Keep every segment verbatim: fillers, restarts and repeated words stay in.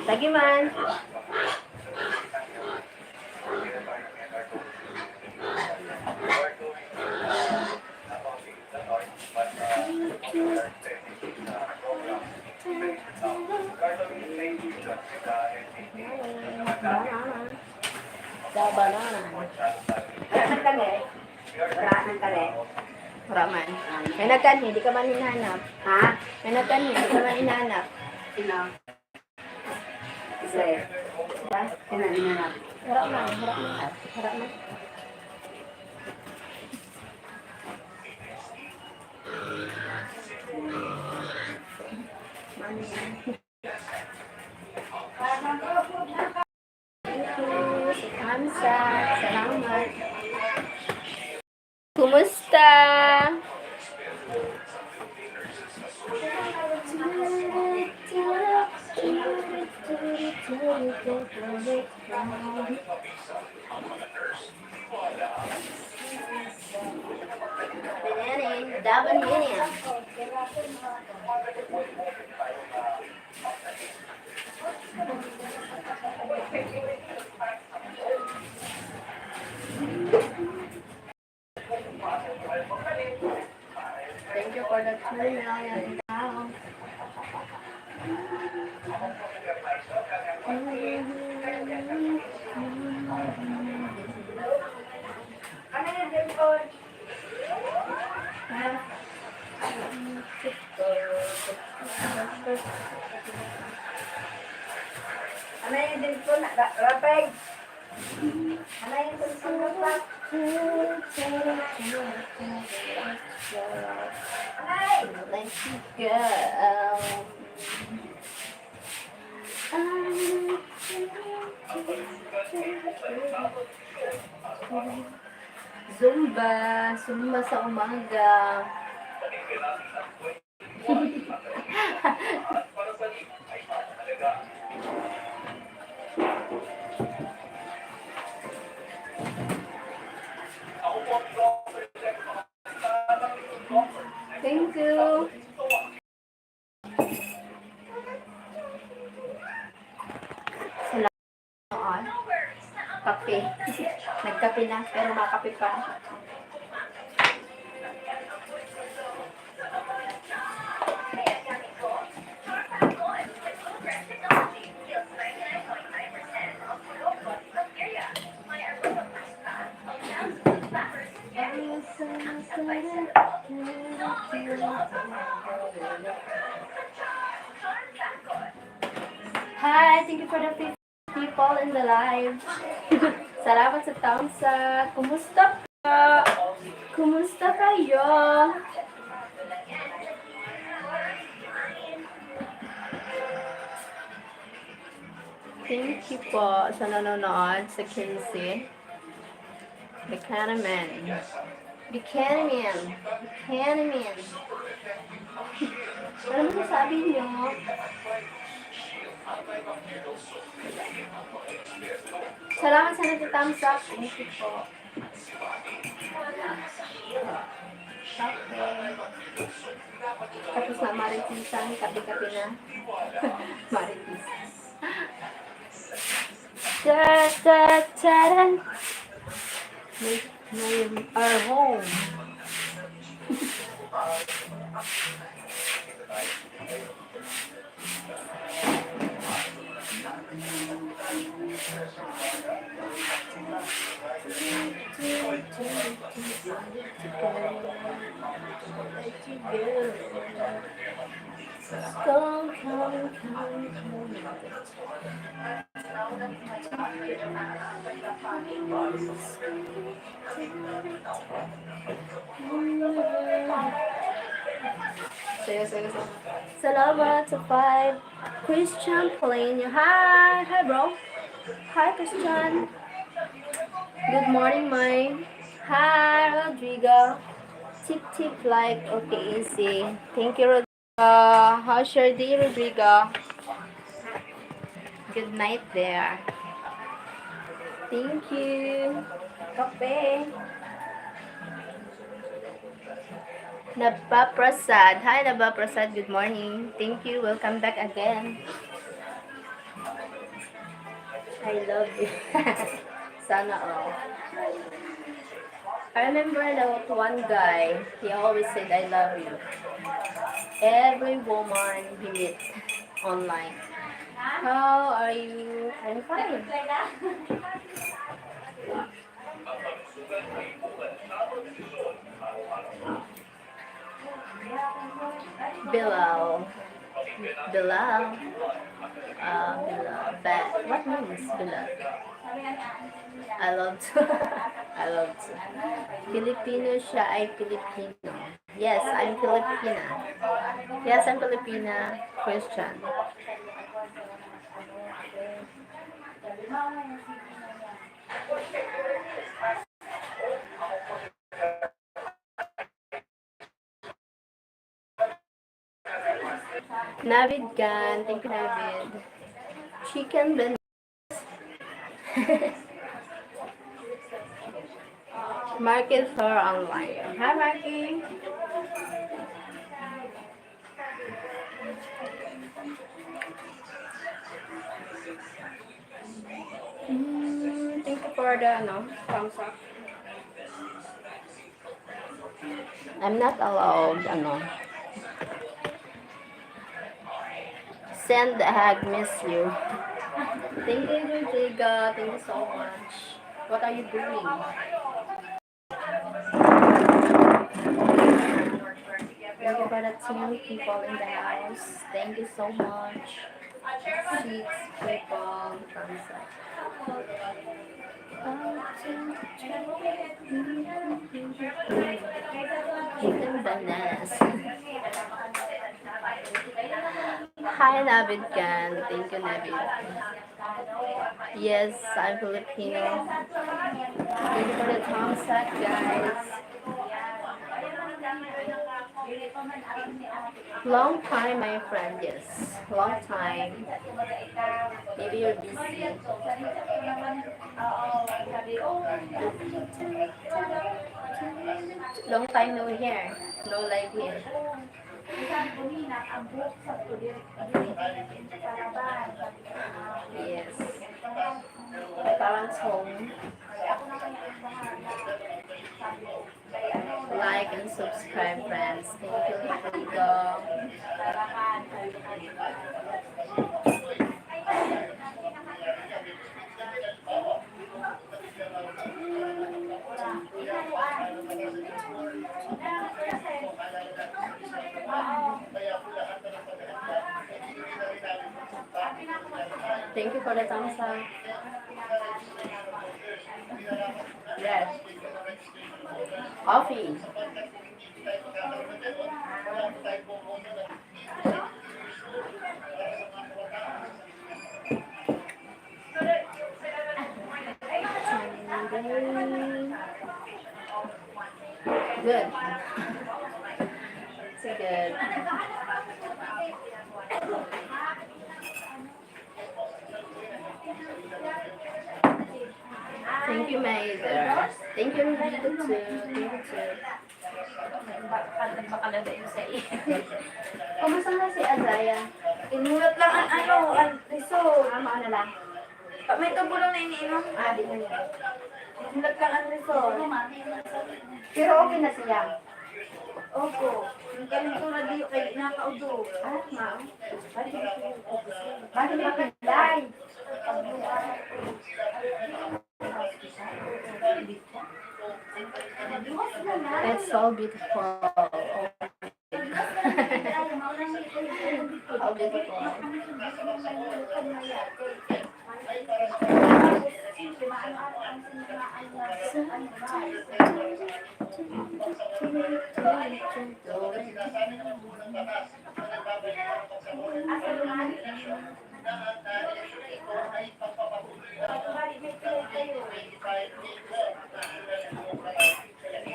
Lagi man. Labanan. Wala nang kani. Wala nang kani. Wala man. May nagkanhi, di ka man hinahanap. Ha? May nagkanhi, di ka man hinahanap. Sino? Kasi, diba? Sino hinahanap? Wala man, wala man. Wala man. Thank you, si Kamsa. Salamat. Kumusta? Banana, Davao Union. Thank you for the two million now. Ano yung din po? Rapeg? Ano yung din po? Ay! Let's go. Zumba, Zumba sa umaga. Thank you. Noon, kape. Nagkape na, pero makape pa. Hi, thank you for the fifty people in the live. Salamat sa thumbs up. Kumusta po? Kumusta kayo? Thank you po sa nanonood sa quince. The Candyman. The Candyman. The Candyman. Ano masasabi niyo? Salamat sa nagta-thumbs up. Thank you po. Okay. Tapos na, Maritisan, kape-kape na. Maritis. Ta, ta, ta, ta. May, may, our home. Come, come, come, come. Sayo, sayo, sayo. Salamat sa five. Christian Plenio. Hi! Hi, bro. Hi, Christian. Good morning, May. Hi, Rodrigo. Tip, tip, like. Okay, easy. Thank you, Rodrigo. Uh, how's your day, Rodrigo? Good night there. Thank you. Kape. Nabaprasad. Hi, Nabaprasad. Good morning. Thank you. Welcome back again. I love you. Sana all. I remember that one guy, he always said, "I love you." Every woman he meets online. How are you? I'm fine. Bilal. Bilal. Ah, Bilal. Ba, what means Bilal? I love to. I love to. Filipino siya ay Filipino. Yes, I'm Filipina. Yes, I'm Filipina Christian. Navid Gan, thank you, Navid. Chicken Bendez. Market Store Online. Hi, Marky. Mm, thank you for the, ano, thumbs up. I'm not allowed, ano. Send a hug, miss you. Thank you, Rodrigo. Thank you so much. What are you doing? Thank you for the two people in the house. Thank you so much. Six people. Thumbs up. Chicken bananas. Hi, Navid Gan. Thank you, Navid. Yes, I'm Filipino. Thank you for the thumbs up, guys. Long time, my friend. Yes, long time. Maybe you're busy. Long time no hear, no live here. Yes. My parents home. Like and subscribe, friends. Thank you, Rodrigo. Thank you for the thumbs up. Yes. Coffee. Good. It's good. Thank you, my dear. Thank you, Rodrigo, too. Thank you, too. Ba-, ba-, bakalada yun sa iyo. Kumusta na si Azaya? Inulat lang ang ano, ang result. Ah, maano lang? Pa-, may tubo lang na iniinom. Ah, di na niya. Inulat lang ang result. Pero okay na siya. Opo. Ang kalentura di kay nakaudo. Ah, ma'am. Bakit? Bakit mapilay? It's so beautiful. How beautiful.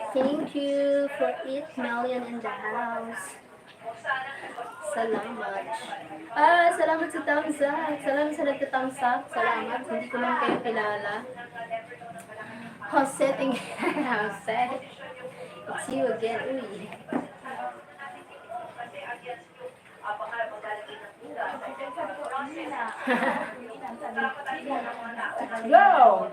Thank you for eight million in the house. Salamat. Ah, salamat sa thumbs up. Salamat sa nagta-thumbs up. Salamat. Hindi ko man kayo kilala. Jose, thank you. Jose. It's you again. Uy. Go!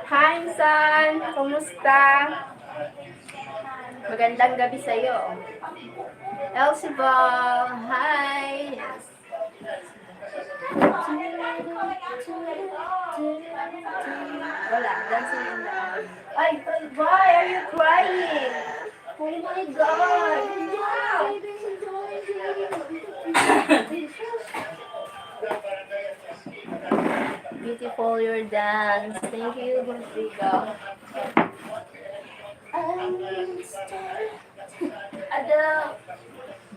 Hi, Insan! Kumusta? Magandang gabi sa'yo. Elsie Ball, hi! Yes. Wala, dancing in the air. Ay, why are you crying? Oh my God! Beautiful your dance. Thank you, Rodrigo.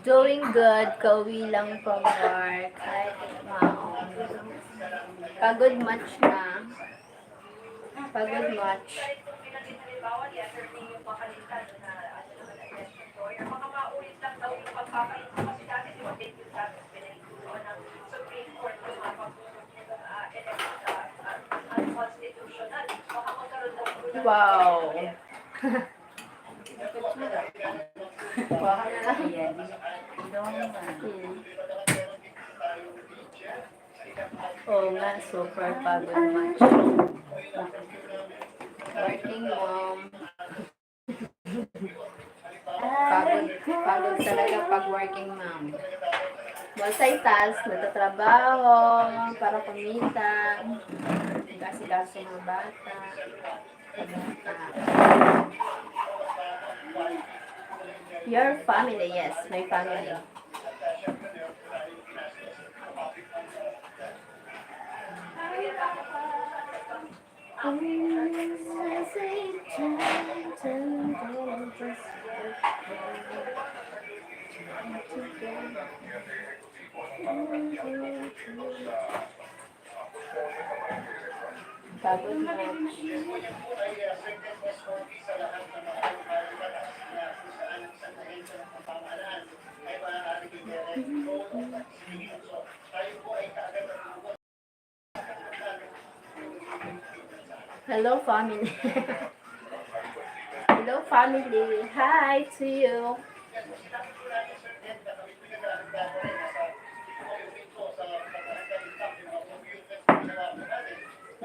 Doing good, kauwi lang from work. Ay, wow. Pagod much na. Pagod much. Wow. Wow. Ayan. Hmm. Oo nga, super pagod much. Working mom. Pagod, pagod talaga pag working mom. Multitask, nagtatrabaho para kumita, nag-aasikaso sa mga bata. Your family, yes, my family. Pagod na. Hello, family. Hello, family. Hi to you.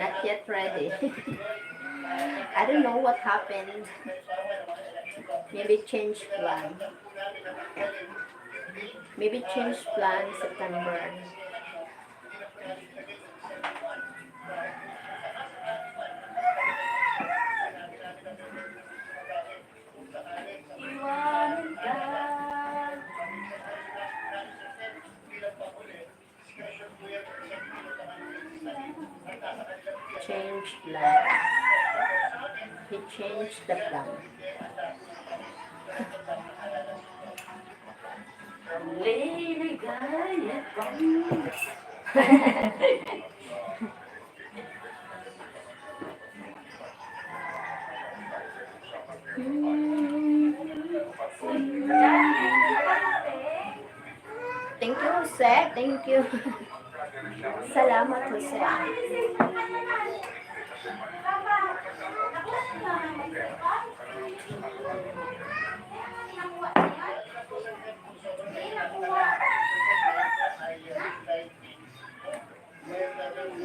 Not yet ready. I don't know what happened. Maybe change plan. Maybe change plan September. Change plan. He changed the plan. Liligaya kami. Thank you, Jose. Thank you. Salamat, Jose.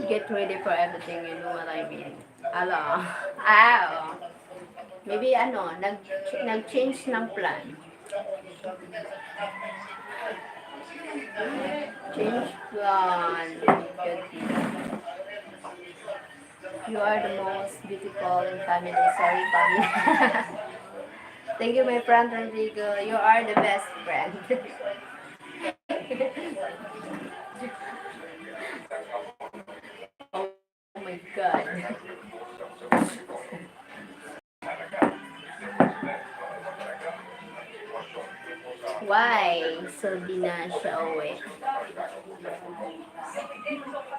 Get ready for everything, you know what I mean. Ala. Ah, oo. Maybe ano, nag, nag-change ng plan. Change plan. You are the most beautiful in family. Sorry, family. Thank you, my friend Rodrigo. You are the best friend. Oh my God. Why? So, di na siya uwi.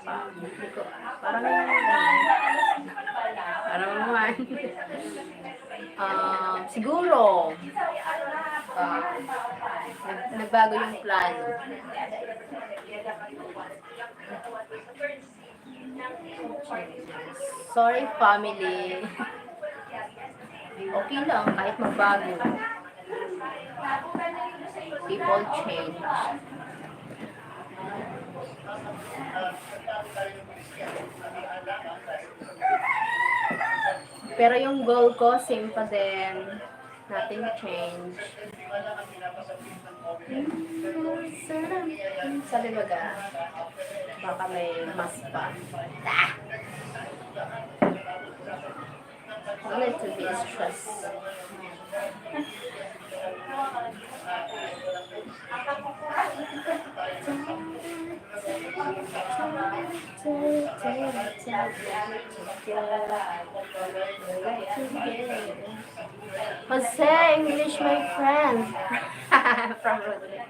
Pa-, hindi ko, parang, parang naman. Ah, siguro, ah, nag-, nagbago yung plano. Sorry, family. Okay lang, kahit magbago. People change. Pero yung goal ko, same pa din. Nothing change. Hmm, sarap. Sabi baga, baka may mas pa. Ah! Wanted to be stressed. Jose, English, my friend. From Rodrigo.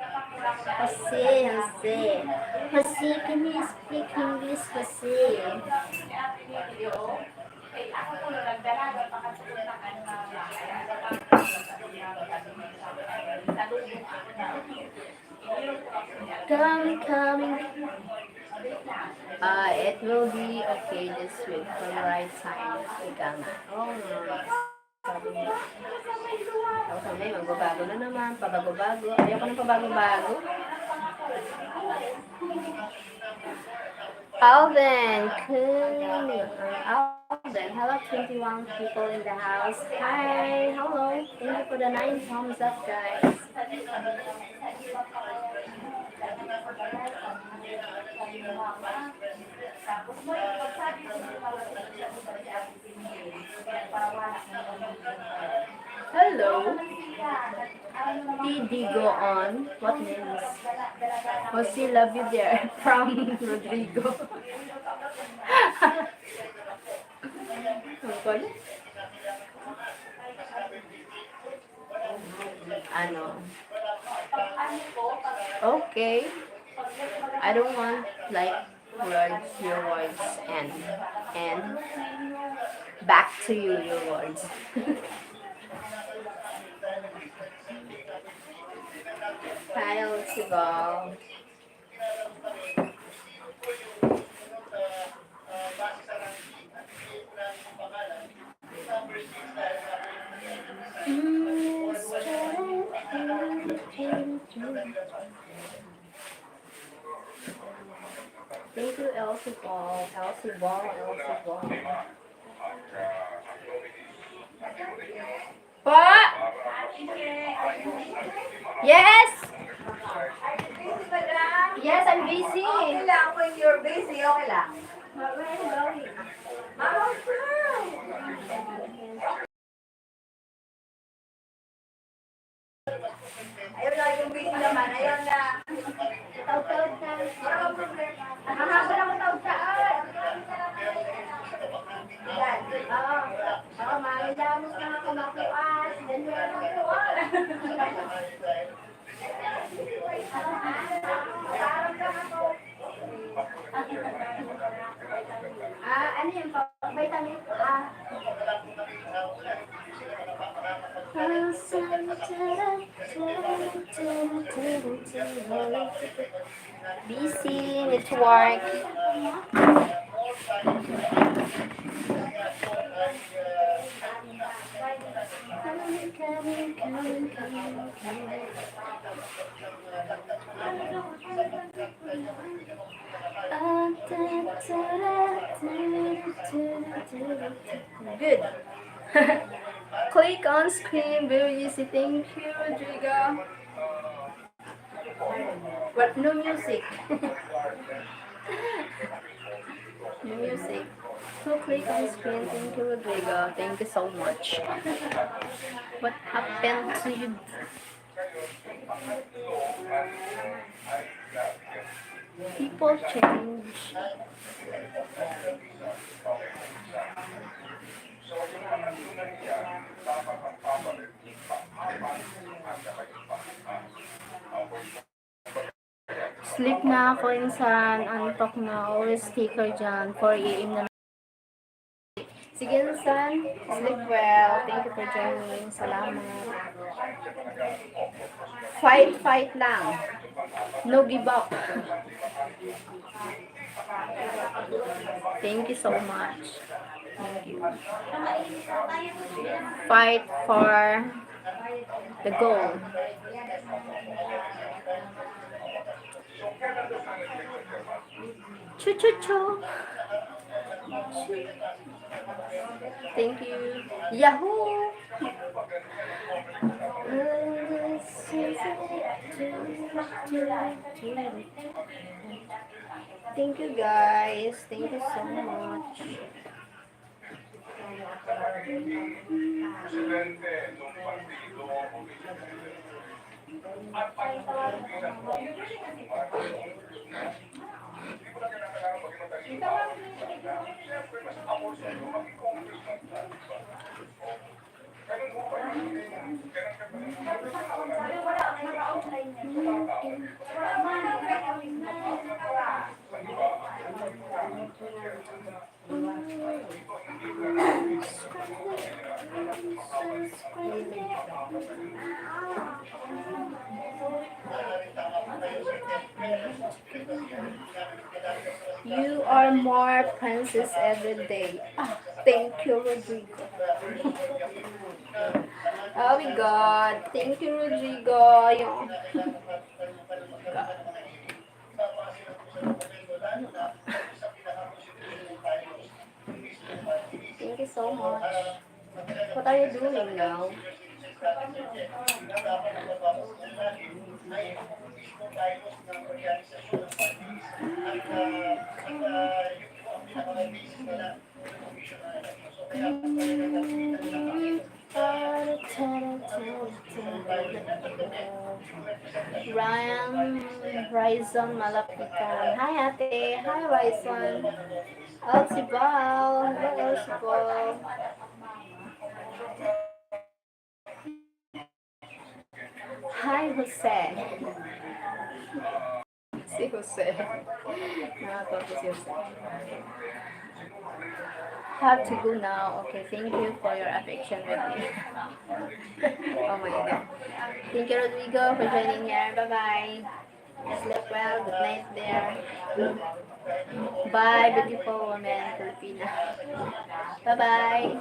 Jose, Jose. Jose, can you speak English, Jose? Coming, coming. Ah, it will be okay this week for right time. Ika nga. Oo nga. Sabi niya. Tapos kami, magbabago na naman, pabago-bago. Ayoko ng pabago-bago. Alden, kun-, uh, Alden, hello, twenty-one people in the house. Hi, hello. Thank you for the nine thumbs up, guys. Hello. P D go on. What names? Jose, love you there. From Rodrigo. Ang kulit. Ano? Okay. I don't want, like, words, your words, and, and back to you, your words. Kyle Sigal. Thank you, Elsie Ball. Elsie Ball, Elsie Ball. Po? Yes! Yes, I'm busy. Okay lang, when you're busy, okay lang. Mama, what's wrong? Ayun na, yung busy naman. Ayun na. Taud-taud na. Wala akong problema. Mahaba na ang taud-taud. Yan. Oo. Oo, mahilamos na ako, makuas. Ganyan ang kuas. Ah, ano yung pang-vitamin? Ah. Busy, network. Good. Click on screen, very easy. Thank you, Rodrigo. What? No music. No music. So click on screen. Thank you, Rodrigo. Thank you so much. What happened to you? People change. Sleep na ako, insan. Antok na. Always sticker dyan. Four A M na. Sige, insan. Sleep well. Thank you for joining. Salamat. Fight, fight lang. No give up. Thank you so much. Thank you. Fight for the goal. Chu chu chu. Thank you. Yahoo! Thank you, guys. Thank you so much. You are more princess every day. Ah, thank you, Rodrigo. Oh my God. Thank you, Rodrigo. Yung... Thank you so much. What are you doing now? Ryan, Ryzen Malapitan. Hi, ate. Hi, Ryzen. Elsibal. Hello, Elsibal. Hi, Jose. Si Jose. Nakakatawa si Jose. Have to go now. Okay, thank you for your affection with me. Oh my God. Thank you, Rodrigo, for joining here. Bye-bye. Sleep well. Good night there. Bye, beautiful woman, Filipina. Bye-bye.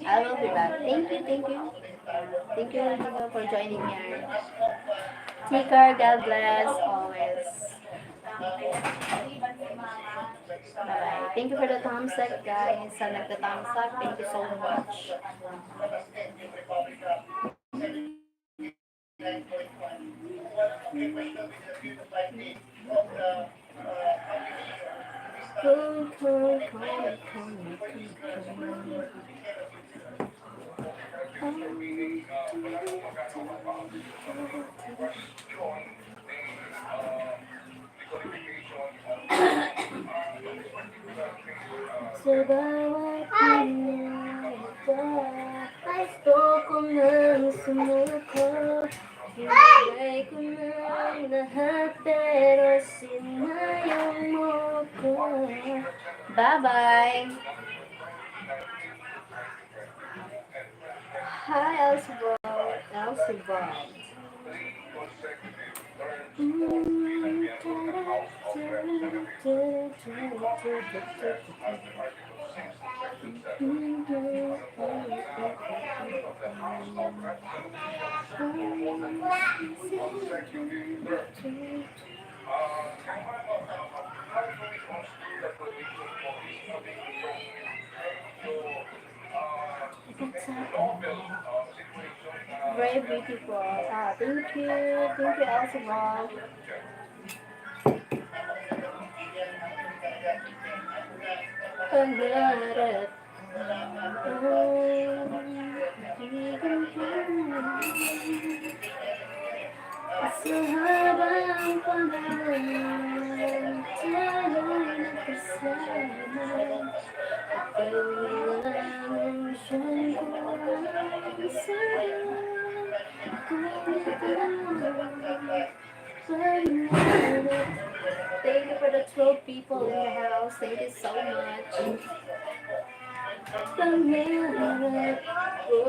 I will be back. Thank you, thank you. Thank you, Rodrigo, for joining here. Take care. God bless always. Bye-bye. Thank you for the thumbs up, guys. Sa nagta-thumbs up, thank you so much. Sa bawat ginagawa, gusto ko nang sumuko. Ibigay ko nang lahat, pero sinayang mo ko. Bye-bye. Hi, Elsebal. Elsebal. Very beautiful. Ah, thank you. Thank you, Elsebal. Pangarap. Sa habang panahon, tayo'y nagkasama. Ikaw lang ang siyang kuwang sa akin. Thank you for the twelve people in the house. Thank you so much. Pangarap ko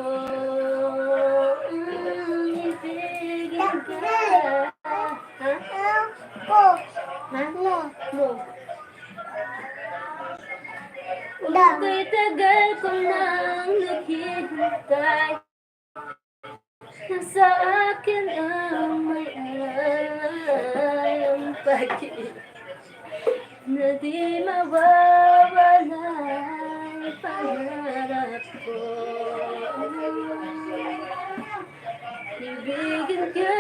ang ibigin ka. Ha? Mano? Mo. Tagal-tagal ko nang naghihintay na sa akin ang may alang pag-ibig na di mawawala ang pangarap ko. Ibigin ka.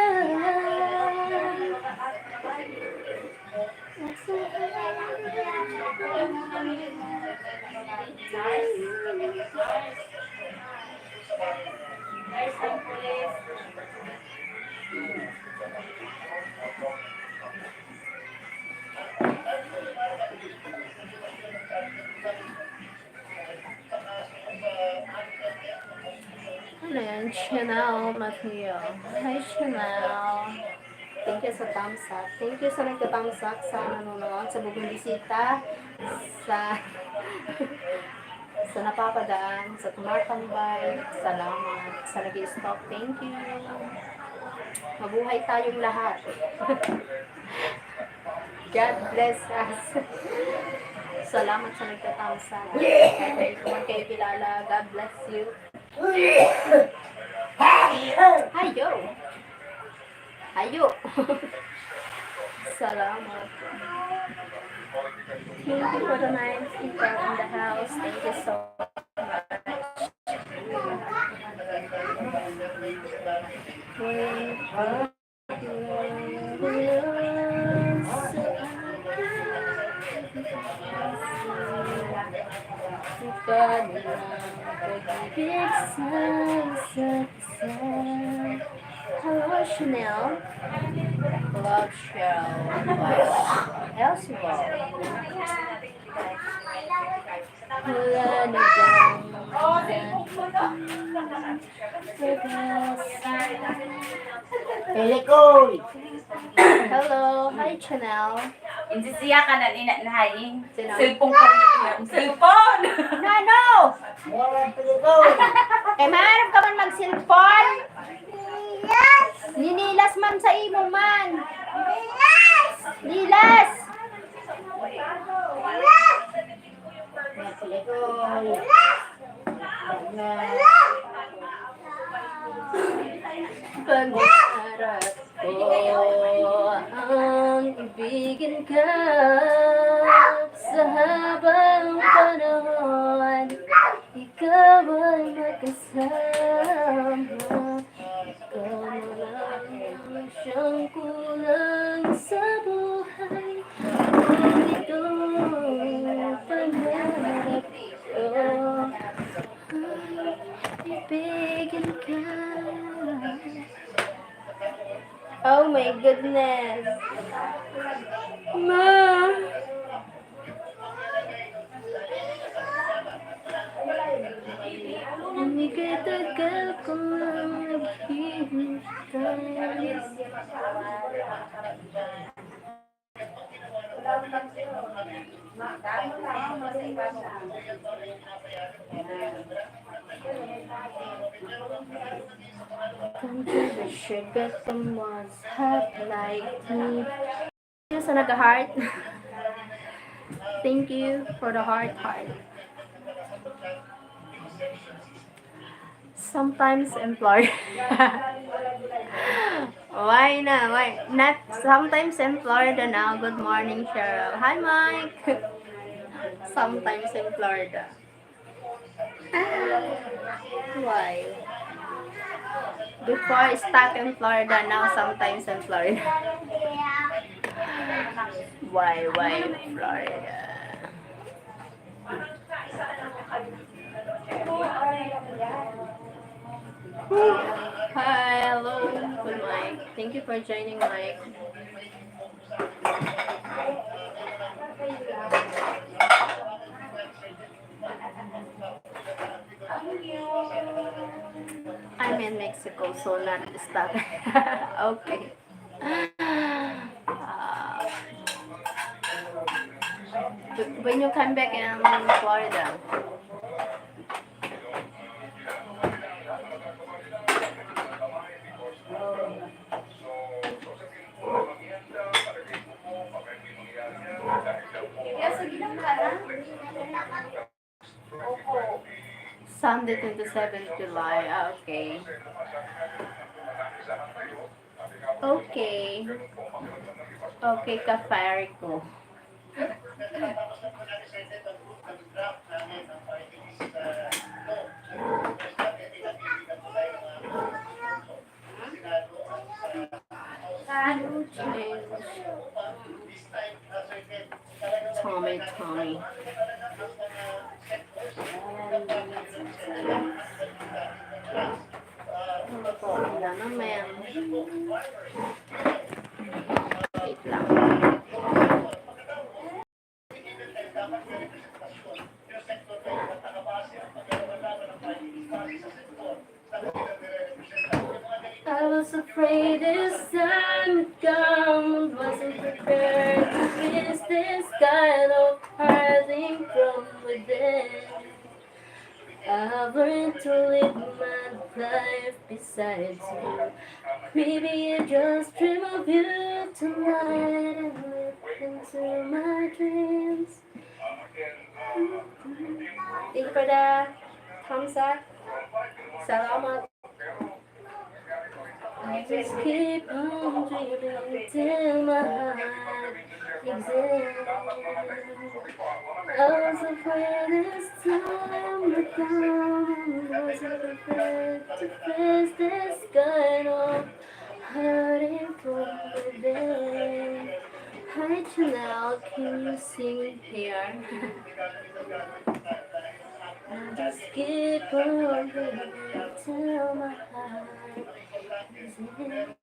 Ano yan? Chanel Mateo. Hi, Chanel. Thank you sa thumbs up. Thank you sa nagka-thumbs up, sa nanonood, sa bagong bisita, sa, sa napapadaan, sa tumatambay. Salamat. Sa nag-stop, thank you. Mabuhay tayong lahat. God bless us. Salamat sa nagtatangsa. Kahit hindi ko man kayo kilala, God bless you. Hayo! Hayo! Salamat. Thank you for the night, people in the house. Thank you so much. Hello, Chanel. Love Chanel. Else, wala na bang Pelikon! Hello, hi, Chanel. Insisiya ka na, ina, na, hi. Sino? Cellphone ko. Cellphone! Nano? Wala, pelikon! Eh, maarap ka man mag-cellphone? Ninilas man sa imo man. Nilas! Pangarap ko ang ibigin ka sa habang panahon. Ikaw ay makasama. Ikaw na lang siyang kulang sa buhay. Kung ito pangarap ko, ibigin ka. Oh my goodness. Ma! Nagkatagal ko nang naghihintay. Sugar, come on, hot like me. Sa nag-heart. Thank you for the heart, heart. Sometimes in Florida. Why na? Why? Not sometimes in Florida now. Good morning, Cheryl. Hi, Mike. Sometimes in Florida. Why? Before, stuck in Florida, now sometimes in Florida. Why, why Florida? Hi, hello, good Mike. Thank you for joining, Mike. I'm in Mexico, so not stuck. Okay. Uh, when you come back in Florida? Sunday, twenty-seven July. Ah, okay. Okay. Okay, ka-fire ko. Tommy, Tommy. Ano po? Wala naman. Wait lang. I was afraid this time would come, wasn't prepared to face this kind of hurting from within. I learned to live my life beside you. Maybe I just dream of you tonight and look into my dreams. Thank you for the thumbs up. Salamat. I just keep on dreaming till my heart aches. I was afraid this time would come, wasn't prepared to face this kind of hurting from within. Hi, Janelle. Can you sing here? I just keep on dreaming till my heart is in.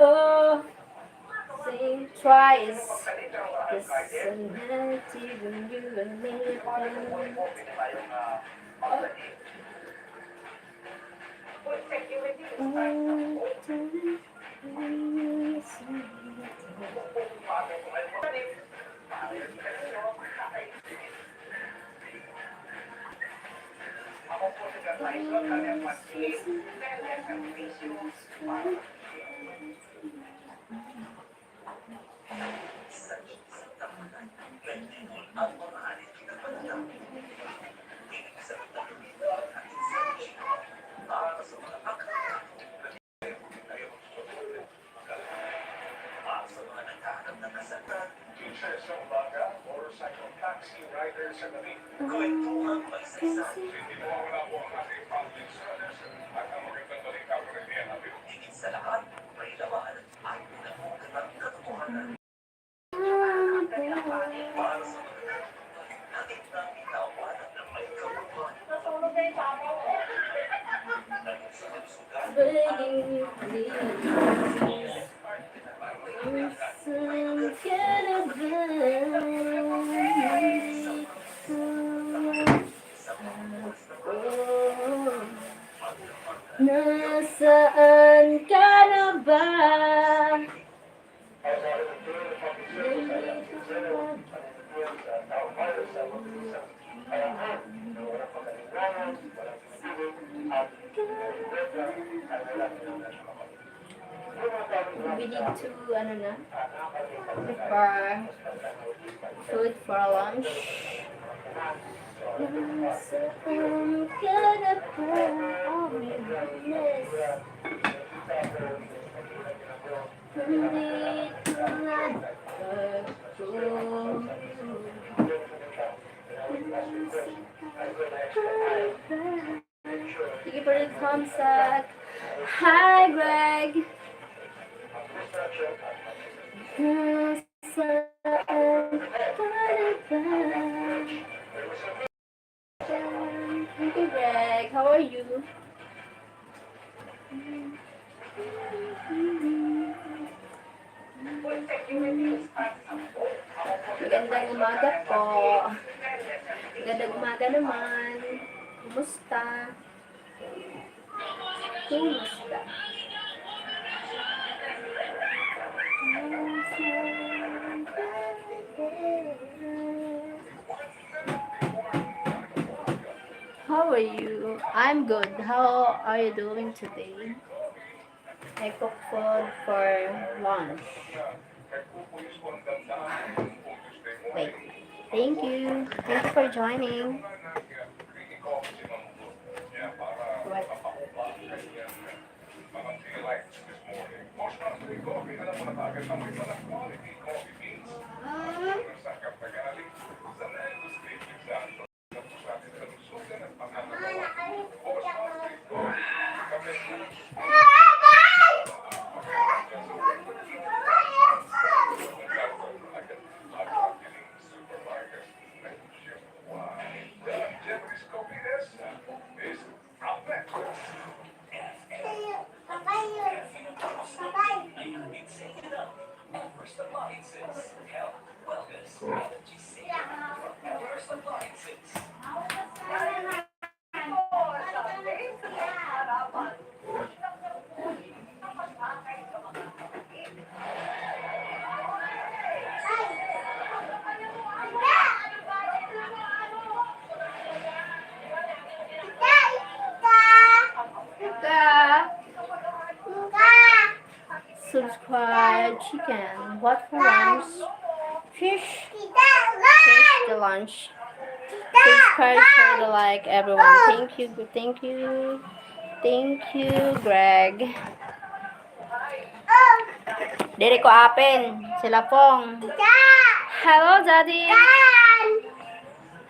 Oh, sing twice. The same melody when you and me are playing. Saan ka na ba? Nandito ka ba? We need to, ano na, prepare food for lunch. Saan ka na ba? Oh my goodness. Nandito na ako. Thank you for the thumbs up. Hi, Greg. Saan ka na ba? Thank you, Greg. How are you? Magandang umaga po. Magandang umaga naman. Kumusta? Kumusta? How are you? I'm good. How are you doing today? I cook food for lunch. Wait. Thank you. Thank you for joining. What? Subscribe, chicken. What for lunch? Fish. Fish the lunch. Subscribe, share, the like, everyone. Thank you, thank you. Thank you, Greg. Diri ko apin, sila pong. Hello, Daddy.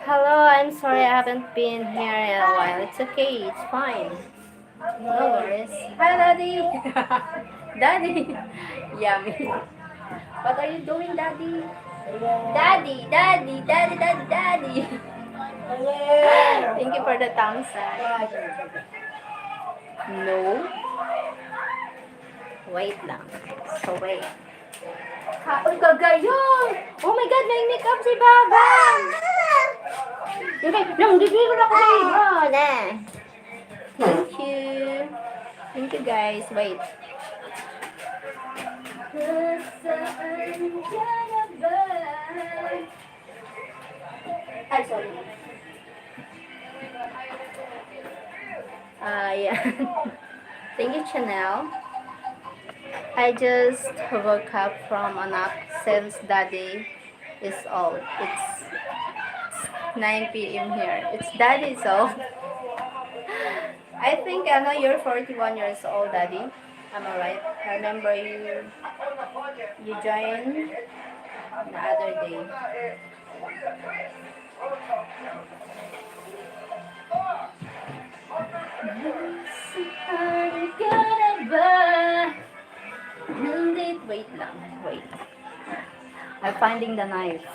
Hello, I'm sorry I haven't been here in a while. It's okay, it's fine. No worries. Hi, Daddy. Daddy. Yummy. What are you doing, Daddy? Daddy, Daddy, Daddy, Daddy, Daddy. Thank you for the thumbs up. No. Wait lang. So, wait. Kaon ka gayon! Oh my God, may makeup si Baba! Okay, nang bibiro na ko sa iba. Thank you. Thank you, guys. Wait. Nasaan ka na ba? Ay, sorry. Ah, yeah. Thank you, Chanel. I just woke up from a nap since Daddy is old. It's nine p m here. It's Daddy is old. I think, ano, you're forty-one years old, Daddy. Am I right? I remember you, you joined the other day. Saan ka na ba? Nandit-, wait lang, wait. I'm finding the knife.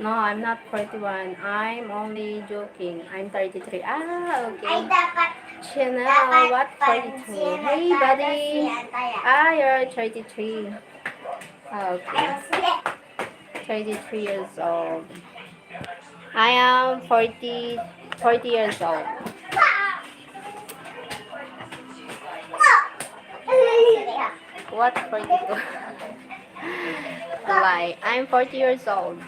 No, I'm not forty-one. I'm only joking. I'm thirty-three. Ah, okay. Ay, dapat, Chanel, dapat what forty-three? Hey, buddy. Ah, you're thirty-three. Ah, okay. Thirty-three years old. I am forty, forty years old. What forty-two? A lie. I'm forty years old.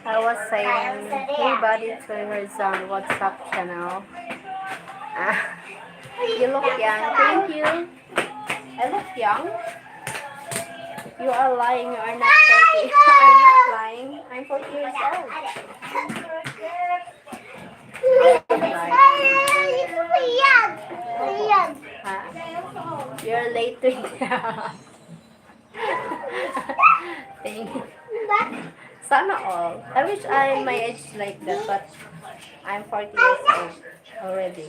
I was saying, "Hey, buddy," to her son, "What's up, Chanel?" Ah, you look young. Thank you. I look young? You are lying. You are not forty. I'm not lying. I'm forty years old. Lying. Ha? You're late twenty. Thank you. Sana all. I wish I my age like that, but I'm forty years old already.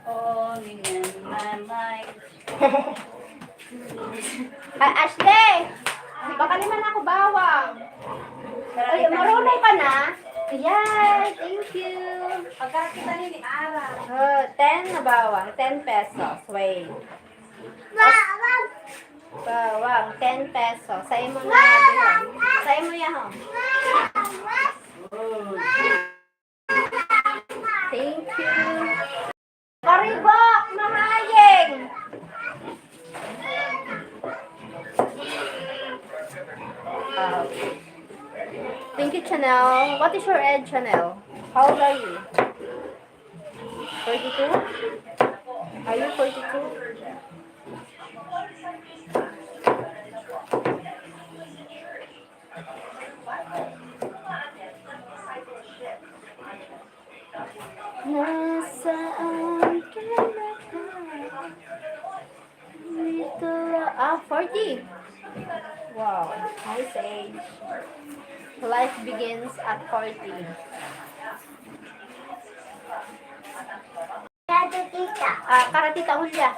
Only in my mind. Ay, Ashley! Baka naman ako bawang. Ay, marunong ka na? Yeah, thank you. Pagkakita ni Ara. Oh, ten na bawang. Ten pesos. Wait. Bawang. Bawang, ten pesos. Sa imo na yan. Sa imo yan, ho. Thank you. Karibok, mahayeng. Ah, thank you, Chanel. What is your age, Chanel? How old are you? Forty-two? Are you forty-two? Nasaan ka na ba? Dito la-, ah, forty. Wow, nice age. Life begins at forty. Ah, Karatita Julia.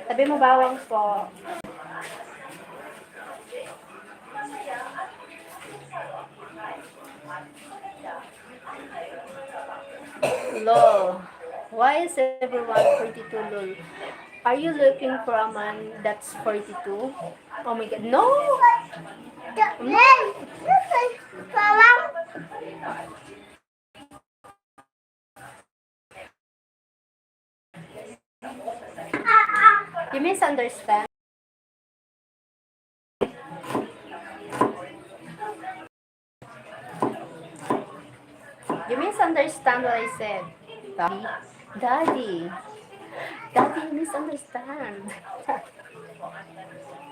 Sabi mo, bawang po. Lol. Why is everyone forty-two, lol? Are you looking for a man that's forty-two? Oh my God. No! Bawang. You misunderstand. You misunderstand what I said. Daddy. Daddy. Daddy, you misunderstand.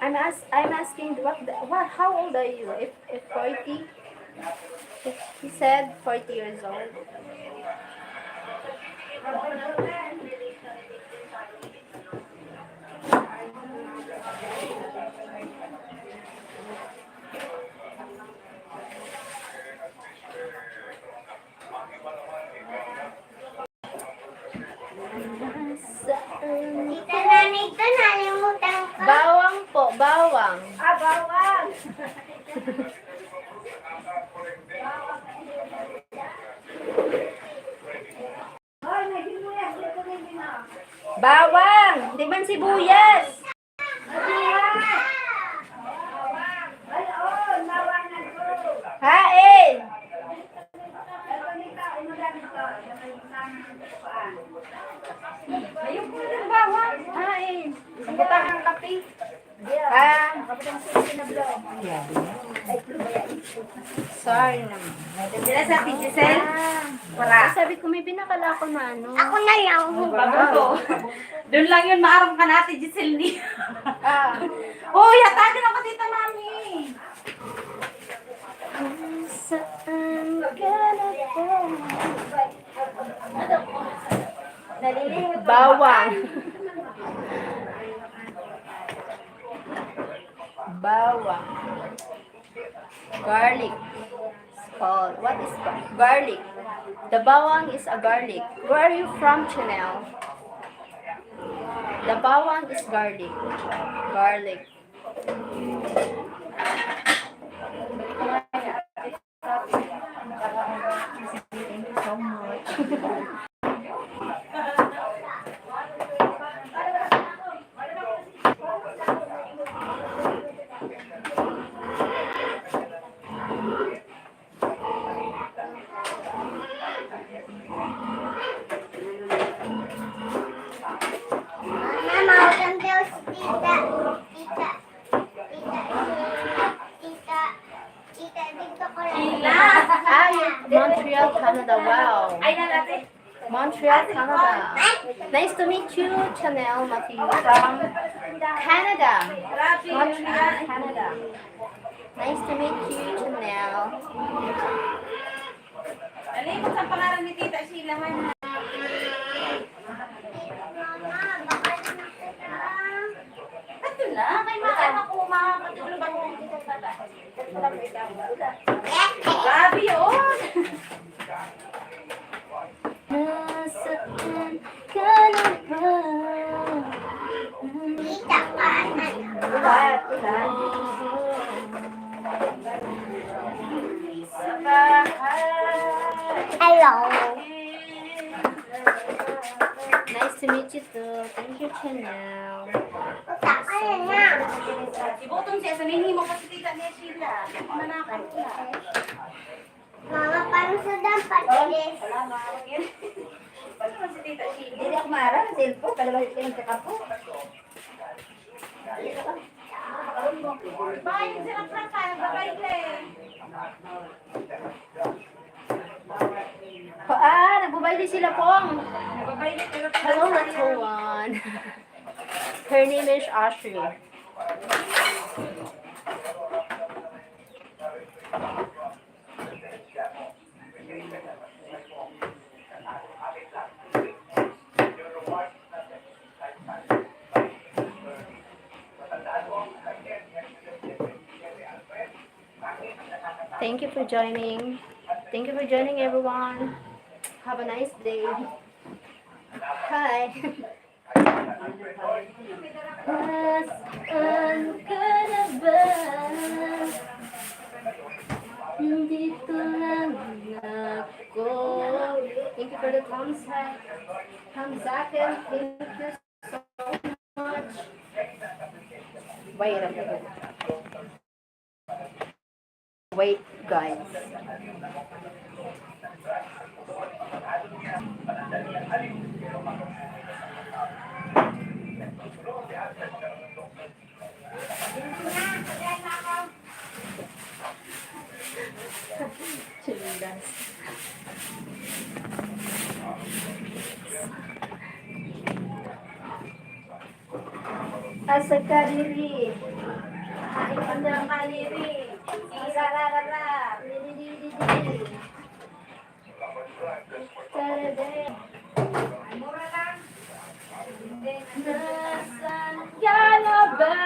I'm ask-, I'm asking, what, the, what, how old are you? If, if forty? He said forty years old. Saan? Tita Nanay, ito, nalimutan ko. Bawang po, bawang. Ah, bawang. Ay, may sibuyas dito, may sibuyas. Bawang, di man sibuyas. Hain. Ayun po yung bawang. Hain. Ang butang ng kape. Ah. Sorry naman. Sila sa Ate Giselle. Ah. Para. Sabi ko, may binakal ako na ano. Ako na lang. Bago to. Doon lang yun, maaram ka na, Ate Giselle ni. Ah. Uy, hatagan ako, Tita Mami. Saan ka na ba? Bawang. Bawang. Garlic. It's called, what is ga-, garlic? The bawang is a garlic. Where are you from, Chanel? The bawang is garlic. Garlic. Thank you so much. Mama, mautang daw si tita. Tita. Tita. Tita, tita, dito ko lang. Ay, Montreal, Canada. Wow. Ay, na natin. Montreal, Canada. Nice to meet you, Chanel Matthew from Canada. Montreal, Canada. Nice to meet you, Chanel. Alimot sa pangalan ni Tita Sheila, ha? Ito na, kay mama ko, makakatulog ako. Grabe yun. Nasaan ka na ba? Kita ka na. Sa bahay. Hello. Nice to meet you too. Thank you, Chanel. Sa kanya na. Iboton siya sa nini mo kasi tita ni Sheila. Manakan ko na. Mama, paano sa dapat ilis? Salamat. Paano si Tita Sheila? Dili ako maaram, cellphone, talaga yung pinagkakapo. Bahay, sarap-sarap tayo, babae, eh. Ah, nagbabayli sila, Pong. Nagbabayli, pero hello, Ratuan. Her name is Ashley. Thank you for joining. Thank you for joining, everyone. Have a nice day. Hi. Nasaan ka na ba? Dito lang ako. Thank you for the thumbs up. Thumbs up, and thank you so much. Wait a minute. Wait, guys. Chinilas. Asa ka diri? Ay, asa ka diri? Irararara. Diri, diri, diri. Tarade. Mura lang. Nasaan ka na ba?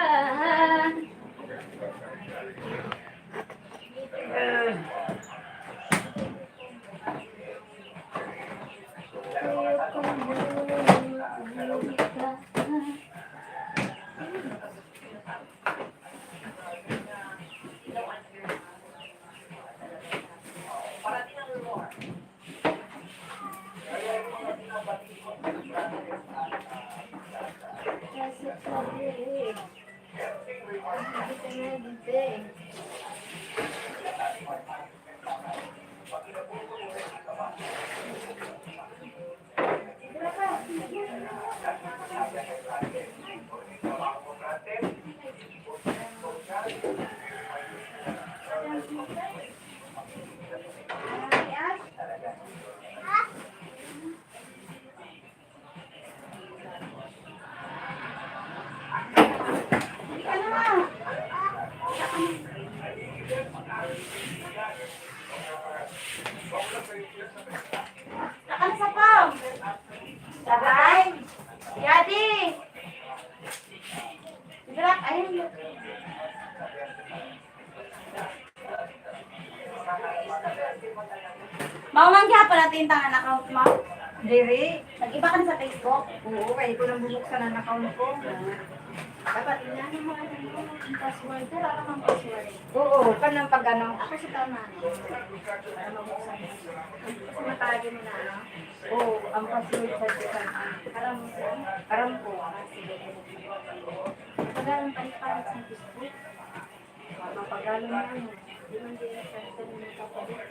Saka sa pam. Sabay. Yadi. Drop, ayun. Mao man gyapon ang tintang anak mo. Diri. Nag-iba ka na sa Facebook? Oo, kaya ko nang bubuksan ang account ko. Dapat inano mo, ano mo, ang password. Pero alam ang password. Oo, kanang pag ano. Ako si Tama. Para mabuksan mo. Kasi matagi mo na, ano? Oo, ang password sa Japan. Aram mo siya? Aram ko. Ah, sige. Wala nang palit-palit sa Facebook. Mapagalo na, ano. Di man din sa cellphone mo papalit.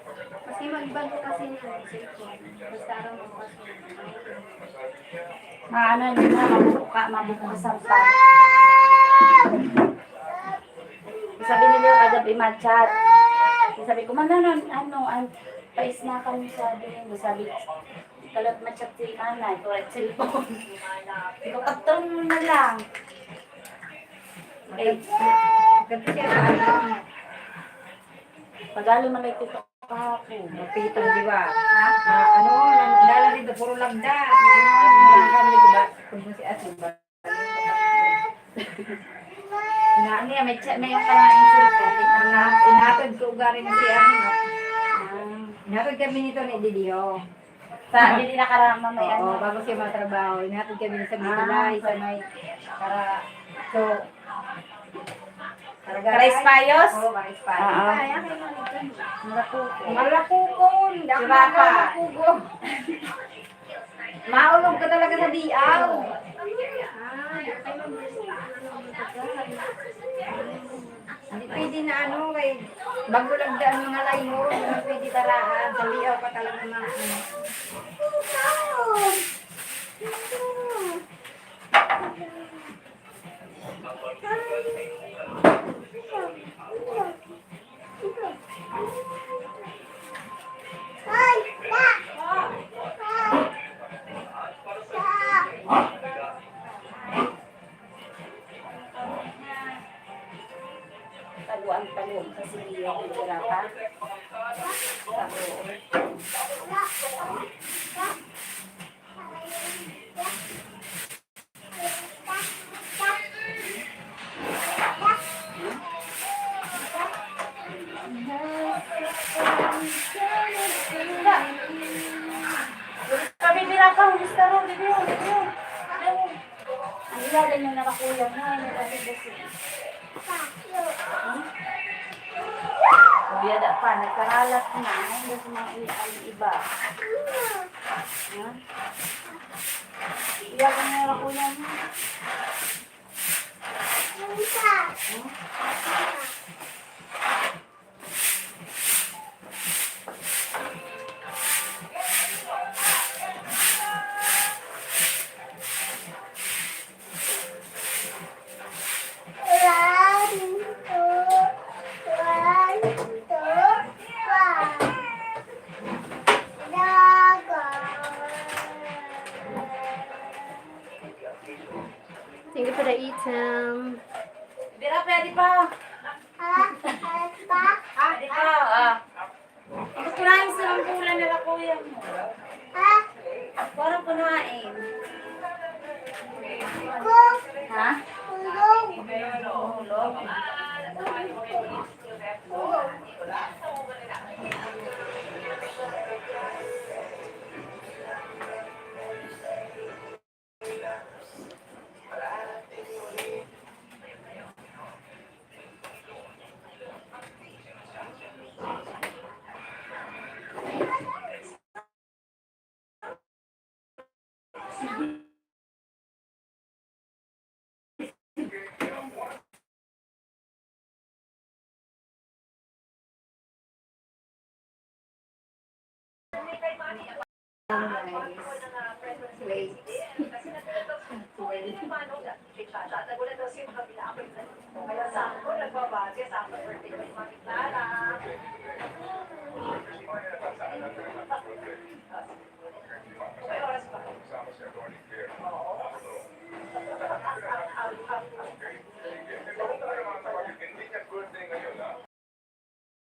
Kasi magbago kasi na ang cellphone. Basta aram ang password. Maano yun na, mabuka, mabuka sa pa. Sabi nila yung kagabi, ma-chat. Sabi ko, "Mana, ano, ano, an, pais na kami," sabi niya. Sabi, "Kalat ma-chat si nanay, ko at cellphone." Sabi ko, "Pagtong mo na lang." Eh, Ganti siya sa ano. Pagalo man lang ito kahapon. Mapitong diwa. Ha? Ah, ano, nagdala dito, puro lagda. Ang kami, diba? Kung si Asin ba? Na, ano yan, may, tsa- may yung kalaing sirko. Ina- Inatod ko ugari na si ano. Ah. Inatod kami nito ni Didio. Sa, hindi nakarama may Oo, ano. Bago siya matrabaho. Inatod kami sa may Ah, tulay, sa okay. May, para, so, para Para garay. Espayos? Oo, para Espayos. Oo. Ay, akin mo nito. Malapukon. Malapukon. Dako Sirapa. Malapukon. Maulog ka talaga sa diaw. Hindi pwede na ano, kay bago lang daan mga layo, hindi pwede tarahan. Sa diaw pa talaga na ano. Taguan pa niyo kasi niya ang tira pa. Taguan. Kami nila ka, gusto ro, di ba? Ang ilalim na nakakuya mo, ano kasi gusto. Hmm? Kuya, da pa, nagkaralat na. Ano gusto mo i-, ang iba? Ha? Iyakan mo na, kuya mo. One, two, one, two, one. Dagan. Thank you for the item. Dira, pwede pa. Ah, ah, pa. Ah, di pa, ah. Ang kukunain sa lambulan nila, kuya mo. Ah. Parang kunain. Ko. Ha? Tulog. Tulog. Wait.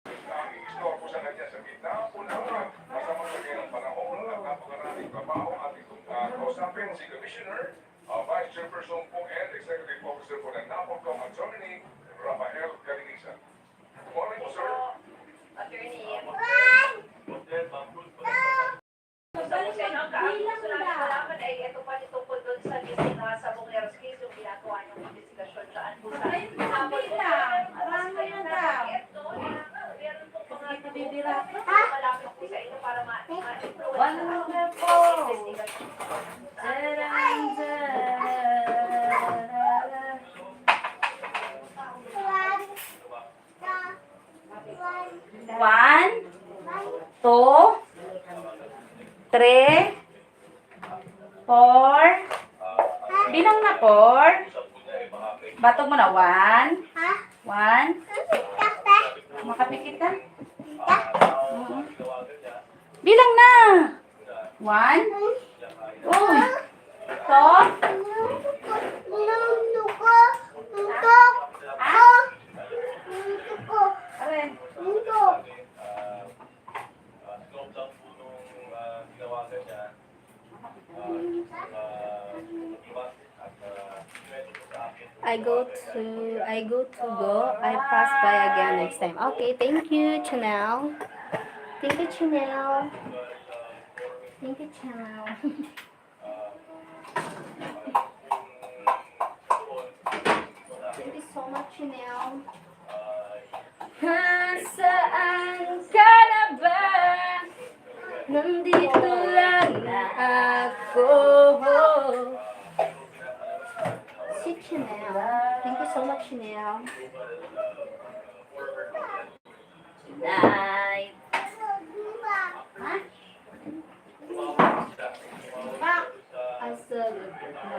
Ang istorbo sa kanya sa gitna, punawan. Basta masagay ang panahon at napakaraming trabaho at itong, ah, kausapin si Commissioner, ah, Vice Chairperson po and Executive Officer po ng NAPOLCOM, Attorney Rafael Calinisan. Good morning po, sir. Attorney. Good morning. Good morning. One, two, three, four. Bilang na four. Batog mo na. One. Ha? One. Ang tiktak, te. Makapikit ka? Tiktak. Oo. Bilang na. One. Uy. Two. Nuntok. Nuntok. Ah? Nuntok. Aren. Nuntok. I go to, I go to go, I pass by again next time. Okay, thank you, Chanel. Thank you, Chanel. Thank you, Chanel. Thank you so much, Chanel. Nasaan ka na ba? Nandito lang ako. Si Chanel. Thank you so much, Chanel. Tonight. Ha? Asa na ba?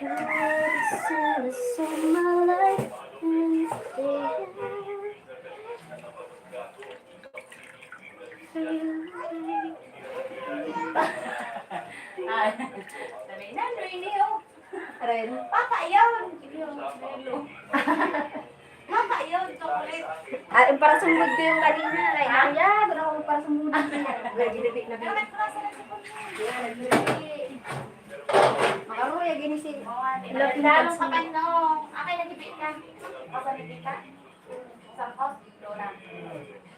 You're the sweetest of my life, and it's there. Ah, sabi na, Noy, Neo. Ren. Papa, yun. Yun, Nelo. Mama, yun, chocolate. Ah, yung parasumod ko yung kanina, like, ah, yeah, wala akong parasumod. Lagi na, lagi na. Bakit ko nasa na sa puno? Yeah, lagi na. Makaruya, ginising. Oo, ate. Love you, Dadalong ka pa, no? Akin, nagibig ka. Pasang ka?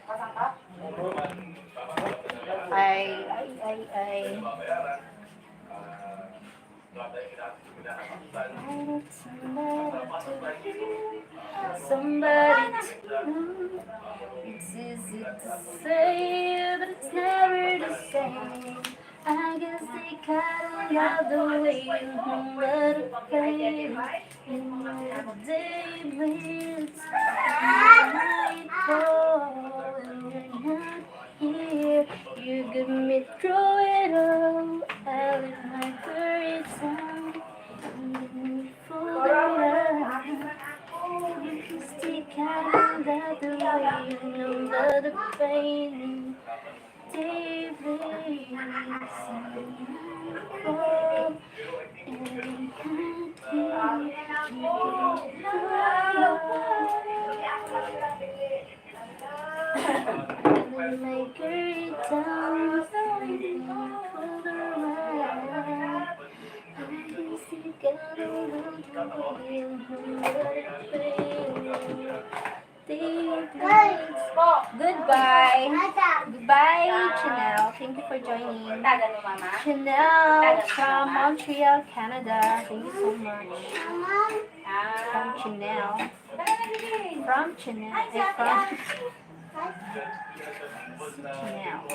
Pasang ka? Ay, ay, ay, ay. Somebody to, it's easy to say, but it's never the same. I guess they kinda love the way you humble the pain in the day bleeds. Night fall, when you're not here, you give me through it all. I let my worries down. Stick out that way, you know that the pain in day bleeds. And I can't hear you. Goodbye. Goodbye, Chanel. Thank you for joining. Tagan mo, Mama? Chanel from Montreal, Canada. Thank you so much. From Chanel. From Chanel. Eh, from Chanel.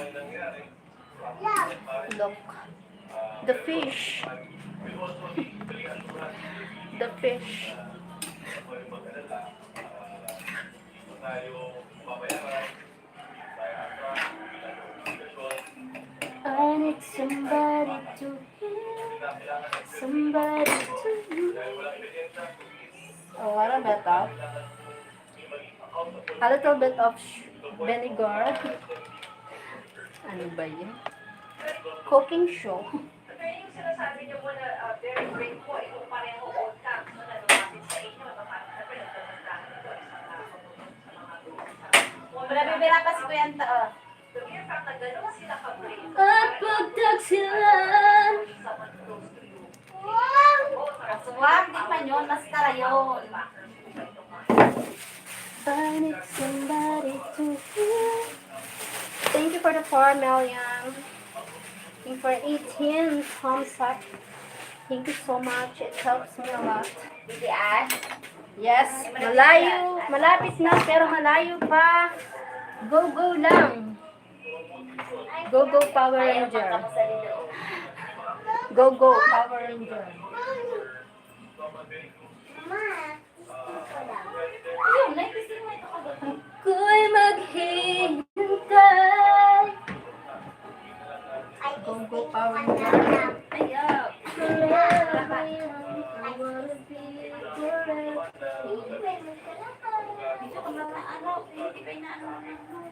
Look. The fish. The fish. I need somebody to hear, somebody to hear. Oh, what about that? A little bit of sh-, vinegar. Ano ba yun? Cooking show. Wala, bibira pa si Kuya Anto, oh. At pagtag sila. Aswang, di man yun, mas karayon. I need somebody to hear. Thank you for the four million. Thank you for eighteen thumbs up. Thank you so much. It helps me a lot. Yes, malayo. Malapit na, pero malayo pa. Go, go lang. Go, go, Power Ranger. Go, go, Power Ranger.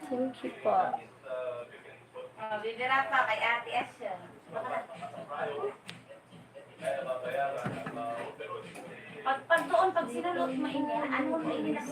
Thank you po. Ah, bibira pa kay Ate Asya. Pag, pag doon, pag sinulot mo ini, ano mo ini na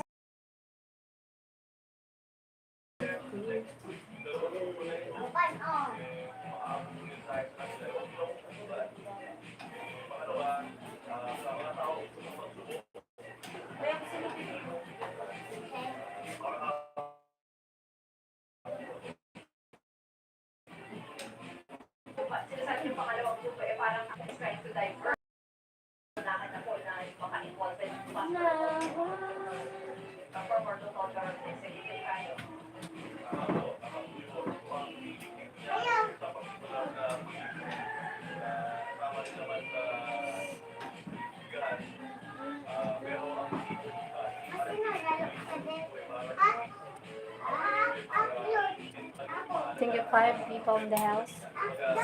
Twenty-five people in the house.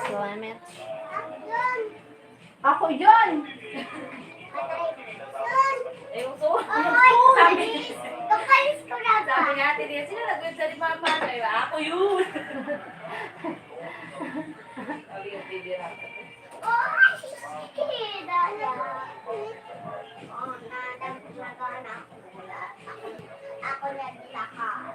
Slam it. Ako yun! Ay, uso. Ay, sabi, kapalis ko na ba? Sabi ni ate niya, sino nag-website ni mama? Sabi, ako yun! Sabi yung baby rat. Ay, sige, daya. Oh, nadagdagan ako. Ako, ako naglakad.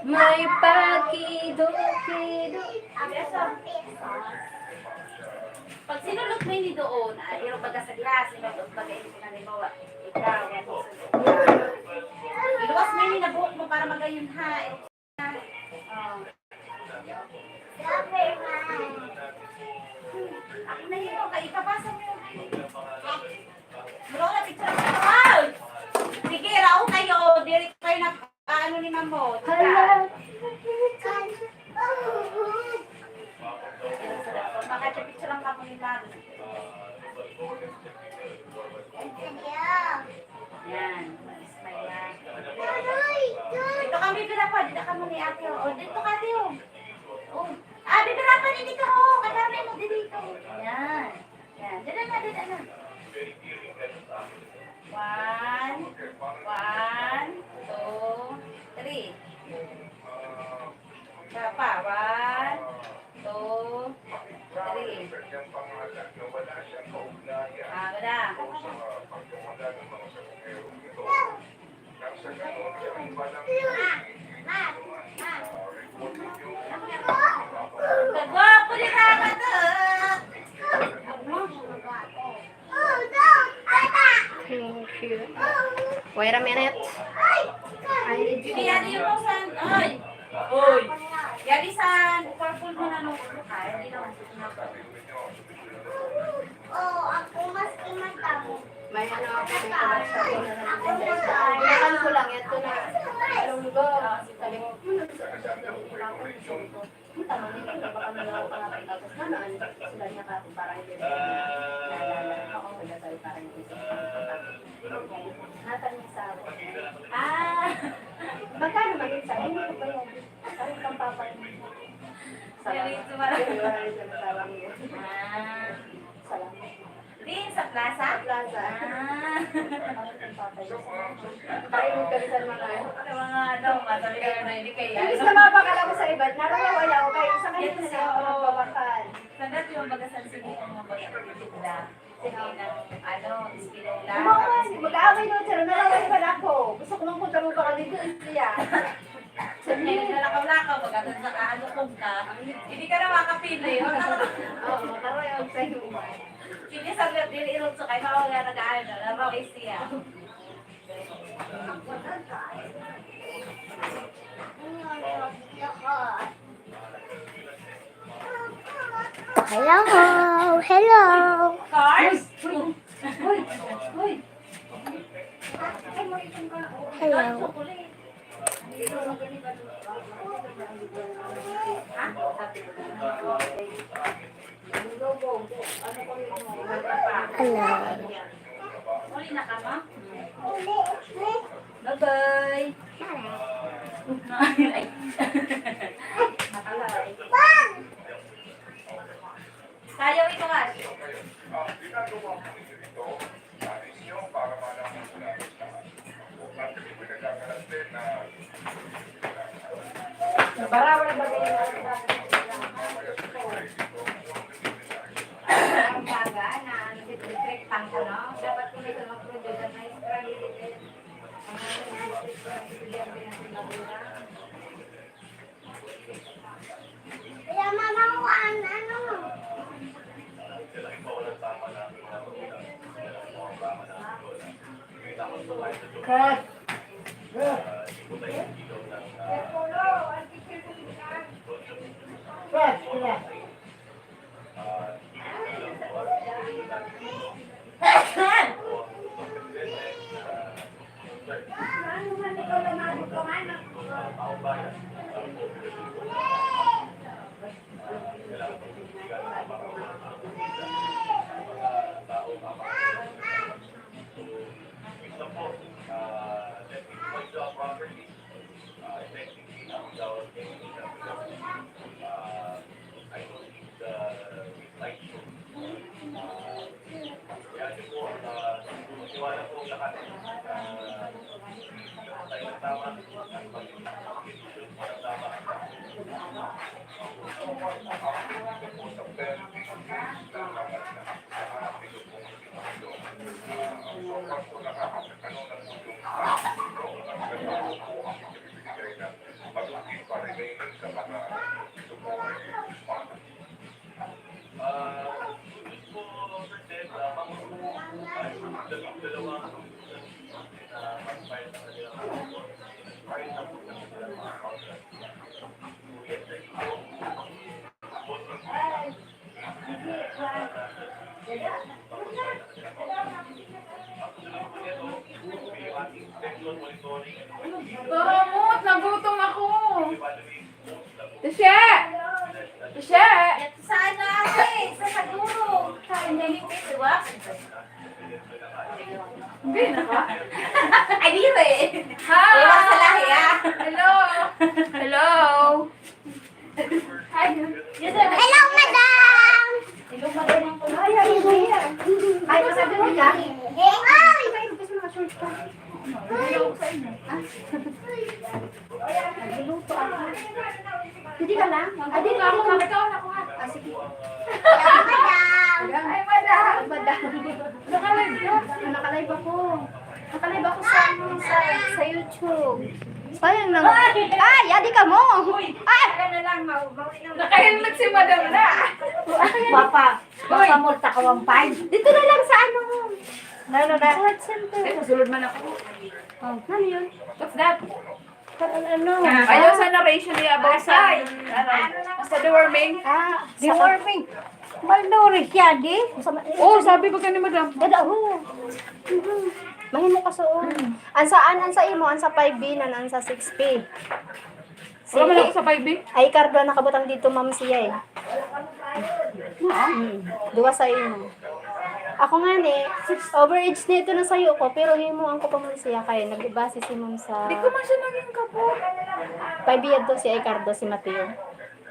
May pakido-kido. Pag sinulot mo ini doon, ah, irong baga sa diha, sinulot baga ini, halimbawa, ikaw, yan, sinulot. Iluwas mo ini na buhok mo para magayon ha. Oh. Ako na yun, kaya ipapasa mo yun. Bro, na picture mo. Wow! Sige, raon kayo. Diri kayo nag-ano ni Mamo. Hala. Makapicture lang kamo ni Mamo. Yan. Smile na. Dito kami, pila pa. Dito kamo ni ate. O, dito ka, Leo. O. Ah, bibira pa rin ikaw. Kadami mo dito. Yan. Yan. Dito na, dito na. One. One. Two. Three. Isa pa. One. Two. Three. Ah, wala. Kagwapo ni Mama to. Thank you. Wait a minute. I need Hindi, yan yung san, oy. Oy. Yan isan, purple mo na nung, ay, hindi naman. Oo, ako mas imatang. May ano ako, may production ko na lang. Binakan ko lang, yan ko na. Lunggo. Sabi ko, "Hmm, ang sarap ng pinapakain ko." Ang tama nito, baka may mga pangalan. Tapos naman, sila niya ka, parang hindi na naalala. Ako, wala tayo, parang hindi. Natang sa ako. Ah! Magkano maging sa inyo? Parang pampapag- Salamat. Salamat. Ah. Salamat. Din sa plaza? Sa plaza. Ah. Tayo mo kami sa mga ano. Sa mga ano, masabi ka na hindi kayo. Imbis na mapakala ko sa iba, narawawala ako kayo sa kanila na ako nagbabakal. Sa dati yung baga sa sige, ang mga baga sa tinda. Sige na, ano, espinola. Mag-aaway na sila, narawawala ako. Gusto ko lang punta mo baka dito, siya. Sabi nila, "Lakaw-lakaw, pagkatapos nakahalukog ka, hindi ka na makapili." O, tara. Oo, tara yung sa iyo. Sige, sa dili irog sa kay mawala nag-aano, nabakay siya. Hello! Hello! Cars? Uy! Uy! Hello! Hello! Uli na ka, ma? Bye-bye. Ay. Ayaw ito, ha? Barawan ba kayo? Ang baga na nagtitritriktang ko, no? Dapat ko nito mag-produce ang nice quality. Ang mga estudyante natin magulang. Kaya mama ko, an-, ano? Cut. Cut. Cut. Doromot, nagutom ako. Tisha! Tisha! Sana ako eh, sa Saguro. Sa Indanipit, di ba? Hindi na ka? Ay, di ba eh. Hi! Iwan sa lahi, ah. Hello! Hello! Hi! Hello, madam! Hello, madam. Ay, ay, ay, ay. Ay, masabi mo ka? Ay! Ay, gusto mo ka-short ka? Hello sa inyo. Ah. Nagluluto ako. Hindi ka lang? Ah, dito ako, ikaw na ko, ha? Ah, sige. Hello, madam. Ay, madam. Madam. Naka-live ka? Naka-live ako. Naka-live ako sa, ano, sa, sa YouTube. Sayang lang. Ay, adi ka mo. Uy, ah! Tara na lang, mau-, mauwi na. Naka-helmet si madam na. Papa, uy, papa, multa ka one five. Dito na lang sa ano. Ano na? Sa health center. Eh, masulod man ako. Oh, ano yun? What's that? Ano? Ayaw sa narration niya about sa, ano, sa deworming. Ah, deworming. Malnourished siya, di? Oh, sabi ko ni madam. Dada, oh. Mhm. Mahimo ka suon. Ang sa, an, ang sa imo, ang sa five B na, ang sa six P. Wala man ako sa five B. Ay, Cardo, nakabutang dito, ma'am, siya eh. Ah. Mm. Duwa sa imo. Ako nga ni, overage na ito na sayo ko, pero himo ang ko pa man siya kay nagbase si ma'am sa... Di ko man siya naging kapot. Five year to si Ay Cardo, si Mateo.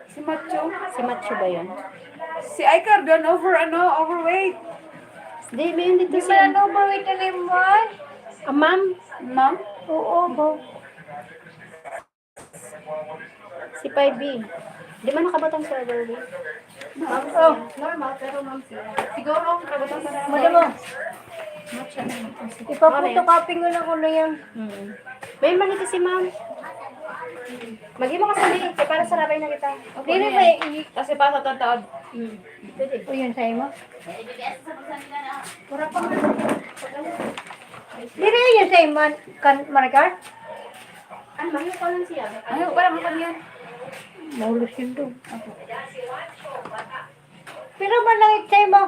Si Macho? Si Macho ba yun? Si Ay Cardo, an over, ano, overweight. Di, may yun dito. Di siya. Ba overweight na rin mo? Ah, ma'am? Ma'am? Oo, ba? Si five B. Di man nakabutang sa overweight. Ma'am, oh, normal, pero ma'am siya. Siguro, kabutang sa normal. Madam, oh. Ipaphotocopy ko na ko na yan. Mm. May man ito si ma'am. Maghimo ka sa liit, eh, para sa labay na kita. Okay. Dili na ba yan. I- Kasi pa sa taon-taon. Mm. Pwede. O, yun sa'yo mo? Wala pa nga. Dili yun sa'yo, man, kan, Maricar? Ay, mahiyo pa lang siya. Mahiyo pa lang ako niyan. Mahulos yun doon. Pero malangit sa'yo mo.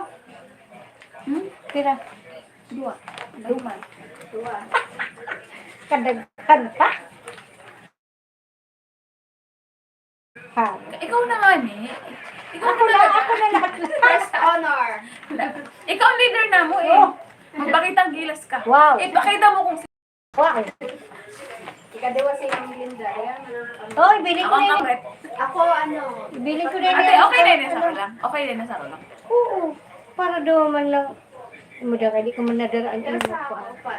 Hmm? Pira? Dua. Duma. Dua. Kadaghan pa? Ha? Ikaw na nga ni. Ikaw na talaga. Ako na lahat. First honor. Ikaw ang leader na mo eh. Oh. Magpakita ang gilas ka. Wow. Ipakita mo kung si- Wow. Ikaduwa si Ma'am Linda. Ayan, mga ano. Oy, bili ko na yun. Ako, ano. Bili ko na yun. Ate, okay na yun sa lang. Okay na yun sa lang. Oo. Para daw man lang. Imo da, di ko man nadara ang imo pa.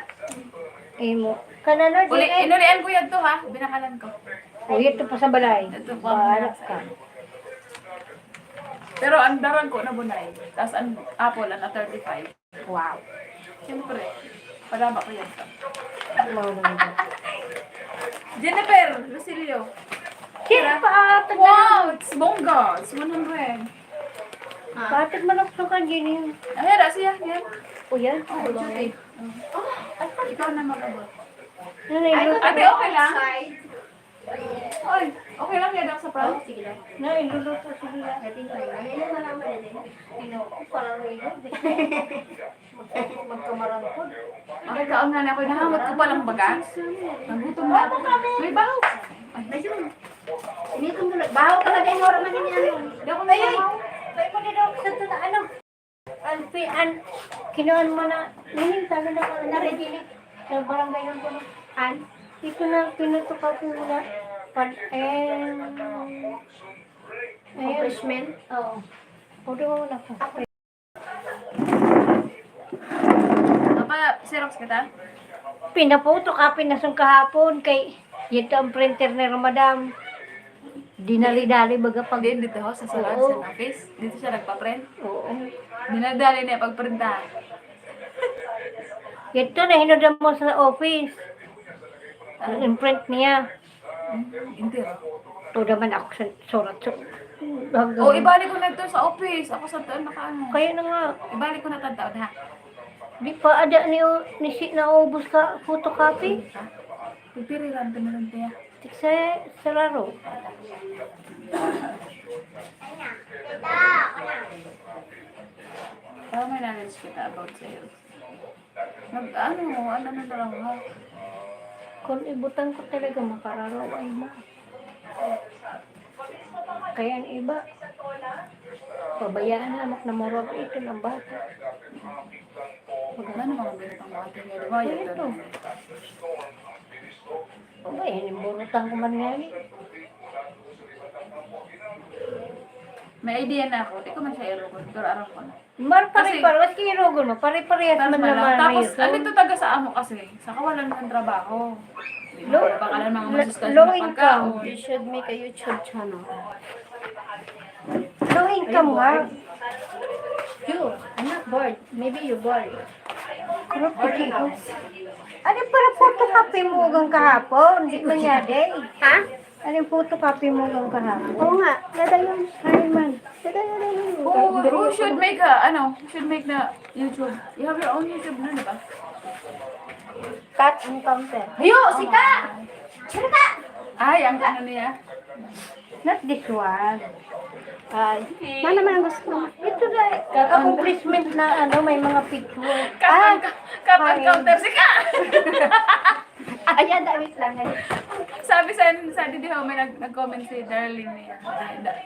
Imo. Kanana, di Uli, rin. Inulian ko yan to ha. Binakalan ko. O, ito pa sa balay. Ito pa. Bahala ka. Pero ang darang ko na bunay. Tapos ang apple, ang thirty-five. Wow. Siyempre, padama ko yan. Wow naman. Jennifer, Lucilio. Sino pa? Wow, it's bongga. It's one hundred. Patit manok sa kanya yun. Ay, wala siya. Yan. O yan? Oh, duty. Ikaw na mag-abot. Nanay, Ate, okay lang? Oy, okay lang yan sa prank? Nanay, luluto sila. Magkamarangkod. Makakaon na ako. Nahamot ko palang baga. Nagutom na ako. May bahaw. Initom ko lang. Bahaw talaga yung oras na ganyan. Hindi ako nabahaw. Tayo mo din ako sa tuna, ano? Ang pi-, an, kinuan mo na, naning taga na pala na Regine. Sa barangay ng Puno. An, ito na, pinutok ako muna. Pag, eh, ayun. Accomplishment. Oo. Puno na po. Papa, Xerox kita? Pinaputok ka, pinasong kahapon kay ito ang printer ni Ramadan. Dinali-dali baga pag... Hindi, dito ho, sa salon, Oo. Sa office. Dito siya nagpa-print. Oo. Dinadali niya pagprinta. Ito na hinuda mo sa office. Ang imprint niya. Entero. Ito naman ako sa surat. So, O, ibalik ko na ito sa office. Ako sa taon nakaano. Kaya na nga, Ibalik ko na tagtaon, ha? Di pa ada ni, ni si naubos ka photocopy? Pipiriran, pinirintiya. Tiksa sa laro. Para may knowledge kita about sa'yo. Mag, ano, ano na lang, ha? Kung ibutang ko talaga, makararaw ay ma. Kaya ang iba, pabayaan na, anak na morog ito ng bata. Ano mga ganitong mga tingin? Di ba? Yan Ito. O ba, yan yung burutan ko man nga ni. May idea na ako. Di ko man siya irugon, pero aram ko na. Mar pare-pares, kaya irugon mo, pare-parehas man naman. Tapos, Rizal. Ano ito taga sa amo kasi? Sa kawalan ng trabaho. Di ba? Low, Baka lang mga low, masustas low na income. pagkaon. You should make a YouTube channel. Low income nga. You, I'm not bored. Maybe you bored. Kurot pati ko. Ano para photocopy mo hanggang kahapon? Di man yade. Ha? Ano yung photocopy mo hanggang kahapon? Oo nga, ganda yun. Ay man. Ganda yun. Who, who should make a, ano, who should make the YouTube? You have your own YouTube na, di ba? Cat encounter. Yo, si Ka! Sino ka? Ay, ang ano niya? Not this one. Ay, na naman ang gusto mo. Ito na, accomplishment na ano, may mga picture. Cat, enc- cat encounter si Ka! Ayan, da, wait lang. Ay. Sabi sa, sa di ho, may nag, nag-comment si Darlene niya.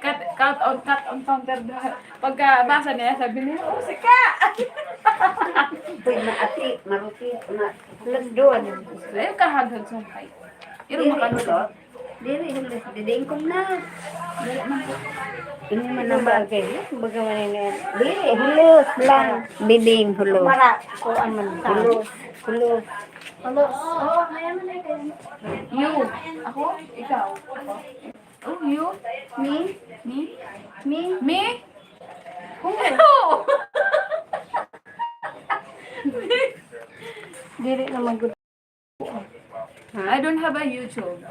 Cat, cat, on, cat encounter daw. Pagkabasa niya, sabi niya, oh, si Ka! Uy, maati, maruti, ma... Lagduan. Ayun, kahaghag sumpay. Iro Dili, makaluto. ulo. Dili, hulos. Didingkong na. Ini man Ano ang ba bagay. Baga man yun yan. Dili, hulos lang. Diding, hulos. Mara, kuan man sa. Hulos, hulos. Hello. Oh, kaya mo na yun. You. Ako? Ikaw? Oh, you? Me? Me? Me? Me? Who? Dili naman good. I don't have a YouTube.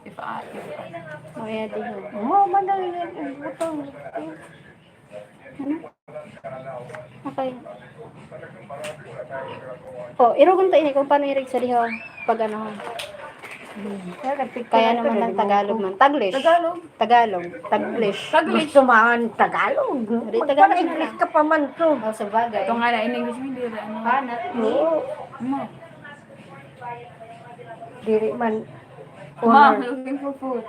If I, if I Kaya di ho. Mo, madali na yung butang. Ano? Okay. Oh, irugon ta ini kung paano irig sa diho pag ano. Kaya naman ng Tagalog man. Taglish. Tagalog. Tagalog. Taglish. Taglish. Gusto man Tagalog. Hindi, Magpara Tagalog na English lang. ka pa man to. Oh, sa bagay. Ito nga na in English mo, hindi rin ano. Ah, not me. Oo. Mo. Diri man. Ma, Honor. Looking for food.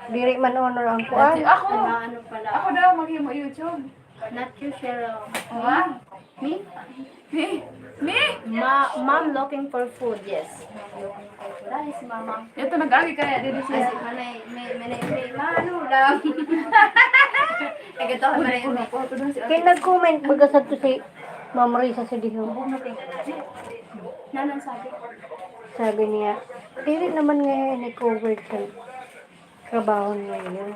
Diri man honor ang kuan. Ako. Ano, ano pala? Ako daw, maghimo YouTube. Not you, Cheryl. Wow. Me? Me? Me? Ma Mom looking for food, yes. Mom looking for food. Dahil si Mama. Ito, nag-agi kaya dito Ay, siya. si Manay, may, may, may, may, ano lang. Ay, ganito ka pala yun. Kaya nag-comment, baga sa to si Ma'am Risa sa diho. Nanang sabi. Sabi niya, "Dili naman ngayon ni-cover sa trabaho ngayon."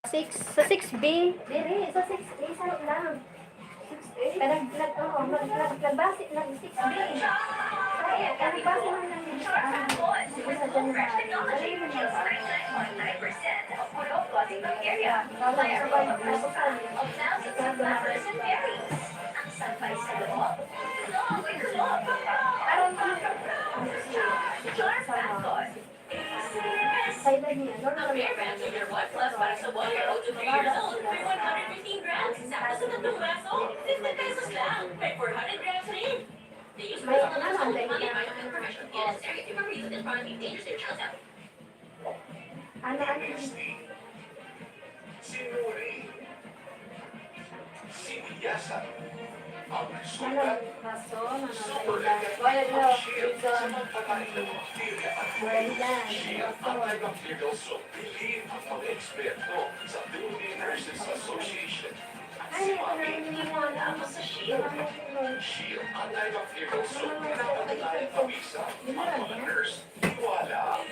Six, sa six B. Diri, sa six A, sa lang. Six A? Nag-, nag-, oo, nag-, nag-, nagbase, nag-six B. Ay, nagbase man lang yun sa, ano, sa January. Wala yun na. Wala, sabay, nasa sa, parang, ano siya, sa, Kailan niya? Normal. Compare Pantene One Plus para sa one year old to three years old. May one hundred fifteen grams, sakto sa tatlong baso. Fifty pesos lang. May four hundred grams na rin. They use May personal ano, ang professional dahil money na by professional N S A if you are using this product, it endangers their child's health. Ano, ano? Sinuri. Siniyasan. Ang resulta, super effective ang shield sa mga pagkain ng bakterya at virus. Shield Antibacterial Soap. Bilhin ang mga eksperto sa Philippine Nurses Association. Simami, ipinanlaban sa Shield. Shield Antibacterial Soap. Pinapatalayan pabisa ang mga nurse. Tiwala.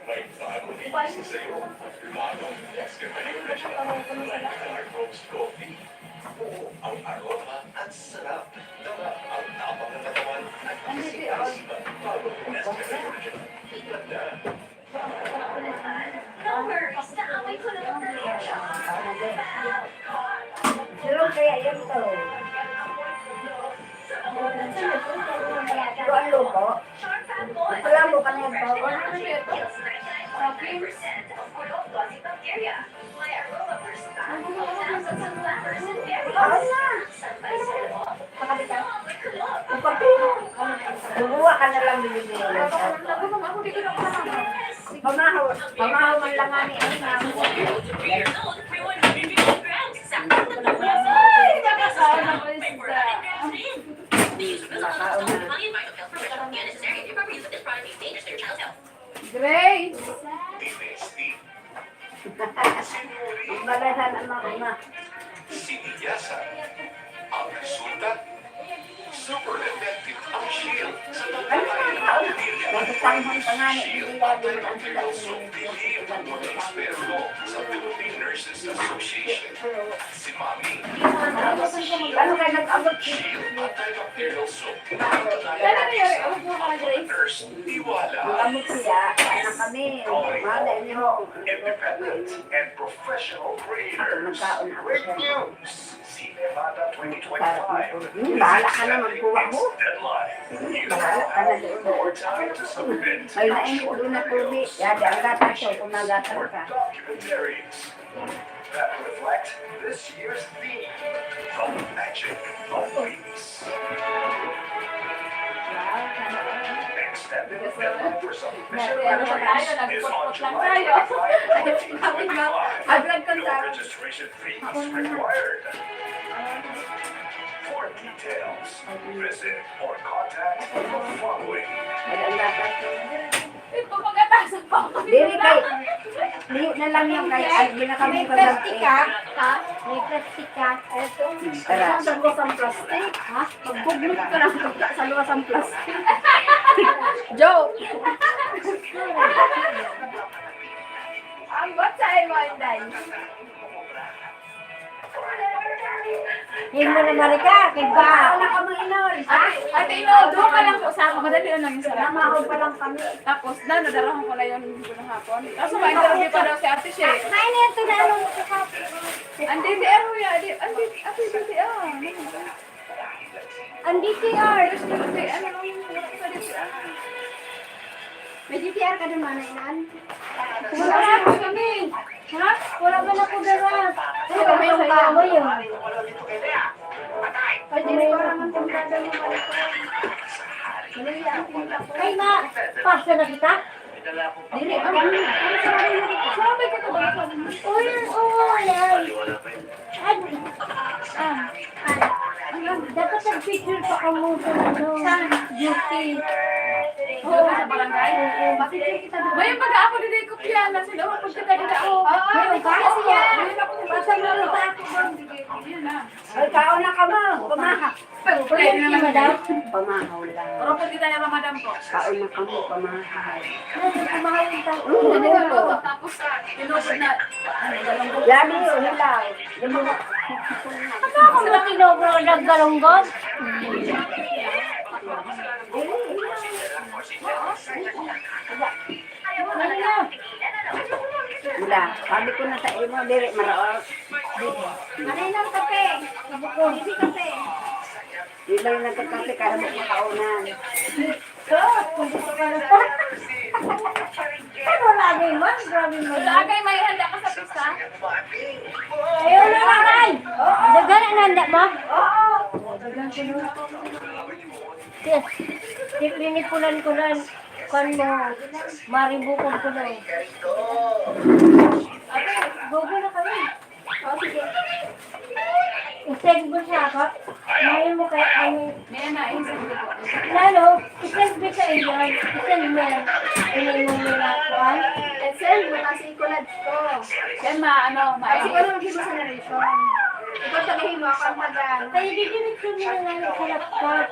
May bagong iniisip sa'yo. Bagong Nescafe Original Black Carbox Coffee. Buo ang aroma at sarap. Dama ang tapang ng katawan at kasing-kasing. Bagong Nescafe Original. Tikman na. No worries, naaway ko na lang. Pero kaya yun to. Ito ang luto. Ito lang mo kami nagbawa. Gumawa ka na lang, binibigyan mo. Pamahaw, pamahaw man lang nga ni ano na. Ay, nakasawa na ko isda. Nakaon na. Grace! Ang balahan ang mga uma. Siniyasan. Ang resulta, super effective ang shield sa pagkakain ng bakterya. Nasa tanghon pa nga ni Shield Antibacterial Soap. Bilhin ang mga eksperto sa Philippine Nurses Association. Si Mami. Ano ka nag-abot? Shield Antibacterial Soap. Pinapatalayan pabisa ang mga nurse. Tiwala. Ang amo siya, anak kami, mali niyo. Independent and professional creators. Nagkaon ako. Great news! Cine Mata twenty twenty-five is setting its deadline. You have more time to submit your short videos, pictures, or documentaries that reflect this year's theme, The Magic of Peace. Extended deadline for submission of entries is on July twenty-five, twenty twenty-five. No registration fee is required. For details, visit or contact the following. Ito, pagkatasan pa ako. Dili kay, liyo na lang yung kay, ay, di na kami. May plastika, ha? May plastika. Ito. Tara. Sa luwas ang plastic, ha? Magbugbog ka lang sa luwas ang plastic. Joke! Ang bot sa imo, Inday. Imo na, Marika, kay ba? Wala ka mang inol. Ate, Ate Ino, doon ka lang po sa ako. Madali lang yung sarap. Namahaw pa lang kami. Tapos, na, nadarahan ko na yun kahapon. Kaso may interview pa daw si Ate She. Ay, na ito na, ano mo sa kape? Ang D T R, kuya. Ate, Ate, Ate, ah. Ang D T R. Yes, Ate, ano lang yung sa D T R. May D T R ka doon, Manay Nan? Wala kami. Ha? Wala man ako dala. Ano ba may kahoy yun? Ay, dili ko naman kung gagawin mo. Ay, ma, pasa na kita? Dili, ano? Sabi ko to, wala pa. Uy, oo, yan. Ay, ah, ay, dapat nag-picture pa kamo sa ano, beauty. Oo, sa barangay? Oo. May pag ako din yung kopya na sila, pag kita dito, oh. Oo, may kopya siya. May kopya siya. Basta meron pa ako doon. Ay, kaon na ka, ma. Pamahaw. Pwede na, madam. Pamahaw lang. Pero pwede tayo, madam po. Kaon na kami, pamahaw. Ano, pamahaw yung tao? Oo. Tapos, tinuod na. Lagi yung hilaw. Yung mga... Ano ako mo tinuod na galunggong? Wala. Sabi ko na sa imo, dili maraot. Anay lang kape. Hindi kape. Di lang nagkakape, kaya mo makaunan. Ano lagi man? Grabe mo. Lagay, may handa ka sa pista? Ayaw na, Aray! Daghan ang handa mo? Oo. Yes. Pinipunipunan ko na. Kuan mo, maribukon ko na. Ate, gogo na kami. O, sige. I-send mo siya ako. Ngayon mo kaya kami. Ngayon na, i-send ko po. Lalo, i-send mo sa iyo. I-send mo yan. Ini mo nila, kuan. I-send mo, tapos i-collage ko. Yan, ma-, ano, ma-, Kasi ano, hindi mo sa narration. Ikaw, tagahin mo, ako ang taga. Kaya didiretso mo na lang sa laptop.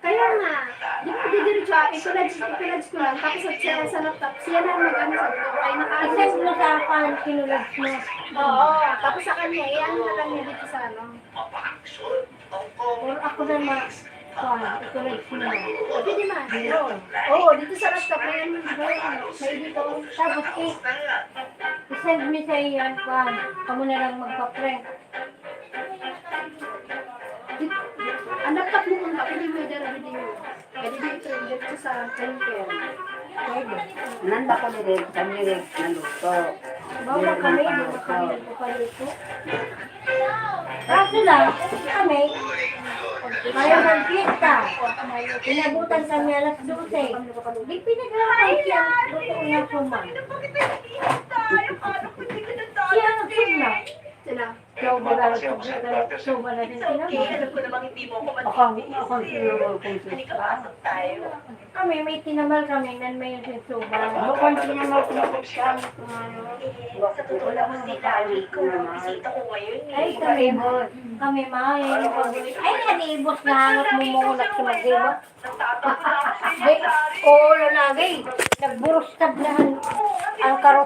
Kaya nga, di ba didiretso, i-collage, i-collage ko lang, tapos sa, sa, sa laptop, siya na ang mag-ano sa laptop, kaya naka-ano I-send mo sa akin, kinulage mo. Oo, tapos sa kanya, i-ano na lang niya dito sa ano. Or ako na ma-, kuwan, i-collage mo na. Pwede naman. Oo. Oo, dito sa laptop, may ano, may ano, may dito. Tapos i-, i-send mo sa iyan, kuwan, kamo na lang magpa-print. Ang laptop mo, kung pwede mo idara video. Pwede mo i-print dito sa printer. Pwede. Nanda ko ni Red, kami Red, naluto. Bawa kami, di ba kami nagpapaluto? Kaso lang, kami, kaya ng fiesta. Pinabutan kami alas dose. Di pinaglaban siya, luto na suma. Siya ang suma. Sila. Ikaw ba na, ikaw ba na, ikaw ba na din sila? Ako, ako, sila, ako, sila. Kami, may tinamal kami, nan may susuba. Ako, ang tinamal ko na po siya. Sa totoo lang, si Daddy, kung bisita ko ngayon, eh. Ay, kami, kami, ma, yung paborito. Ay, nanibos na hangat mo muna sa mag-iwa. Di, oo, lagi. Nagburustab na ang, ang karot.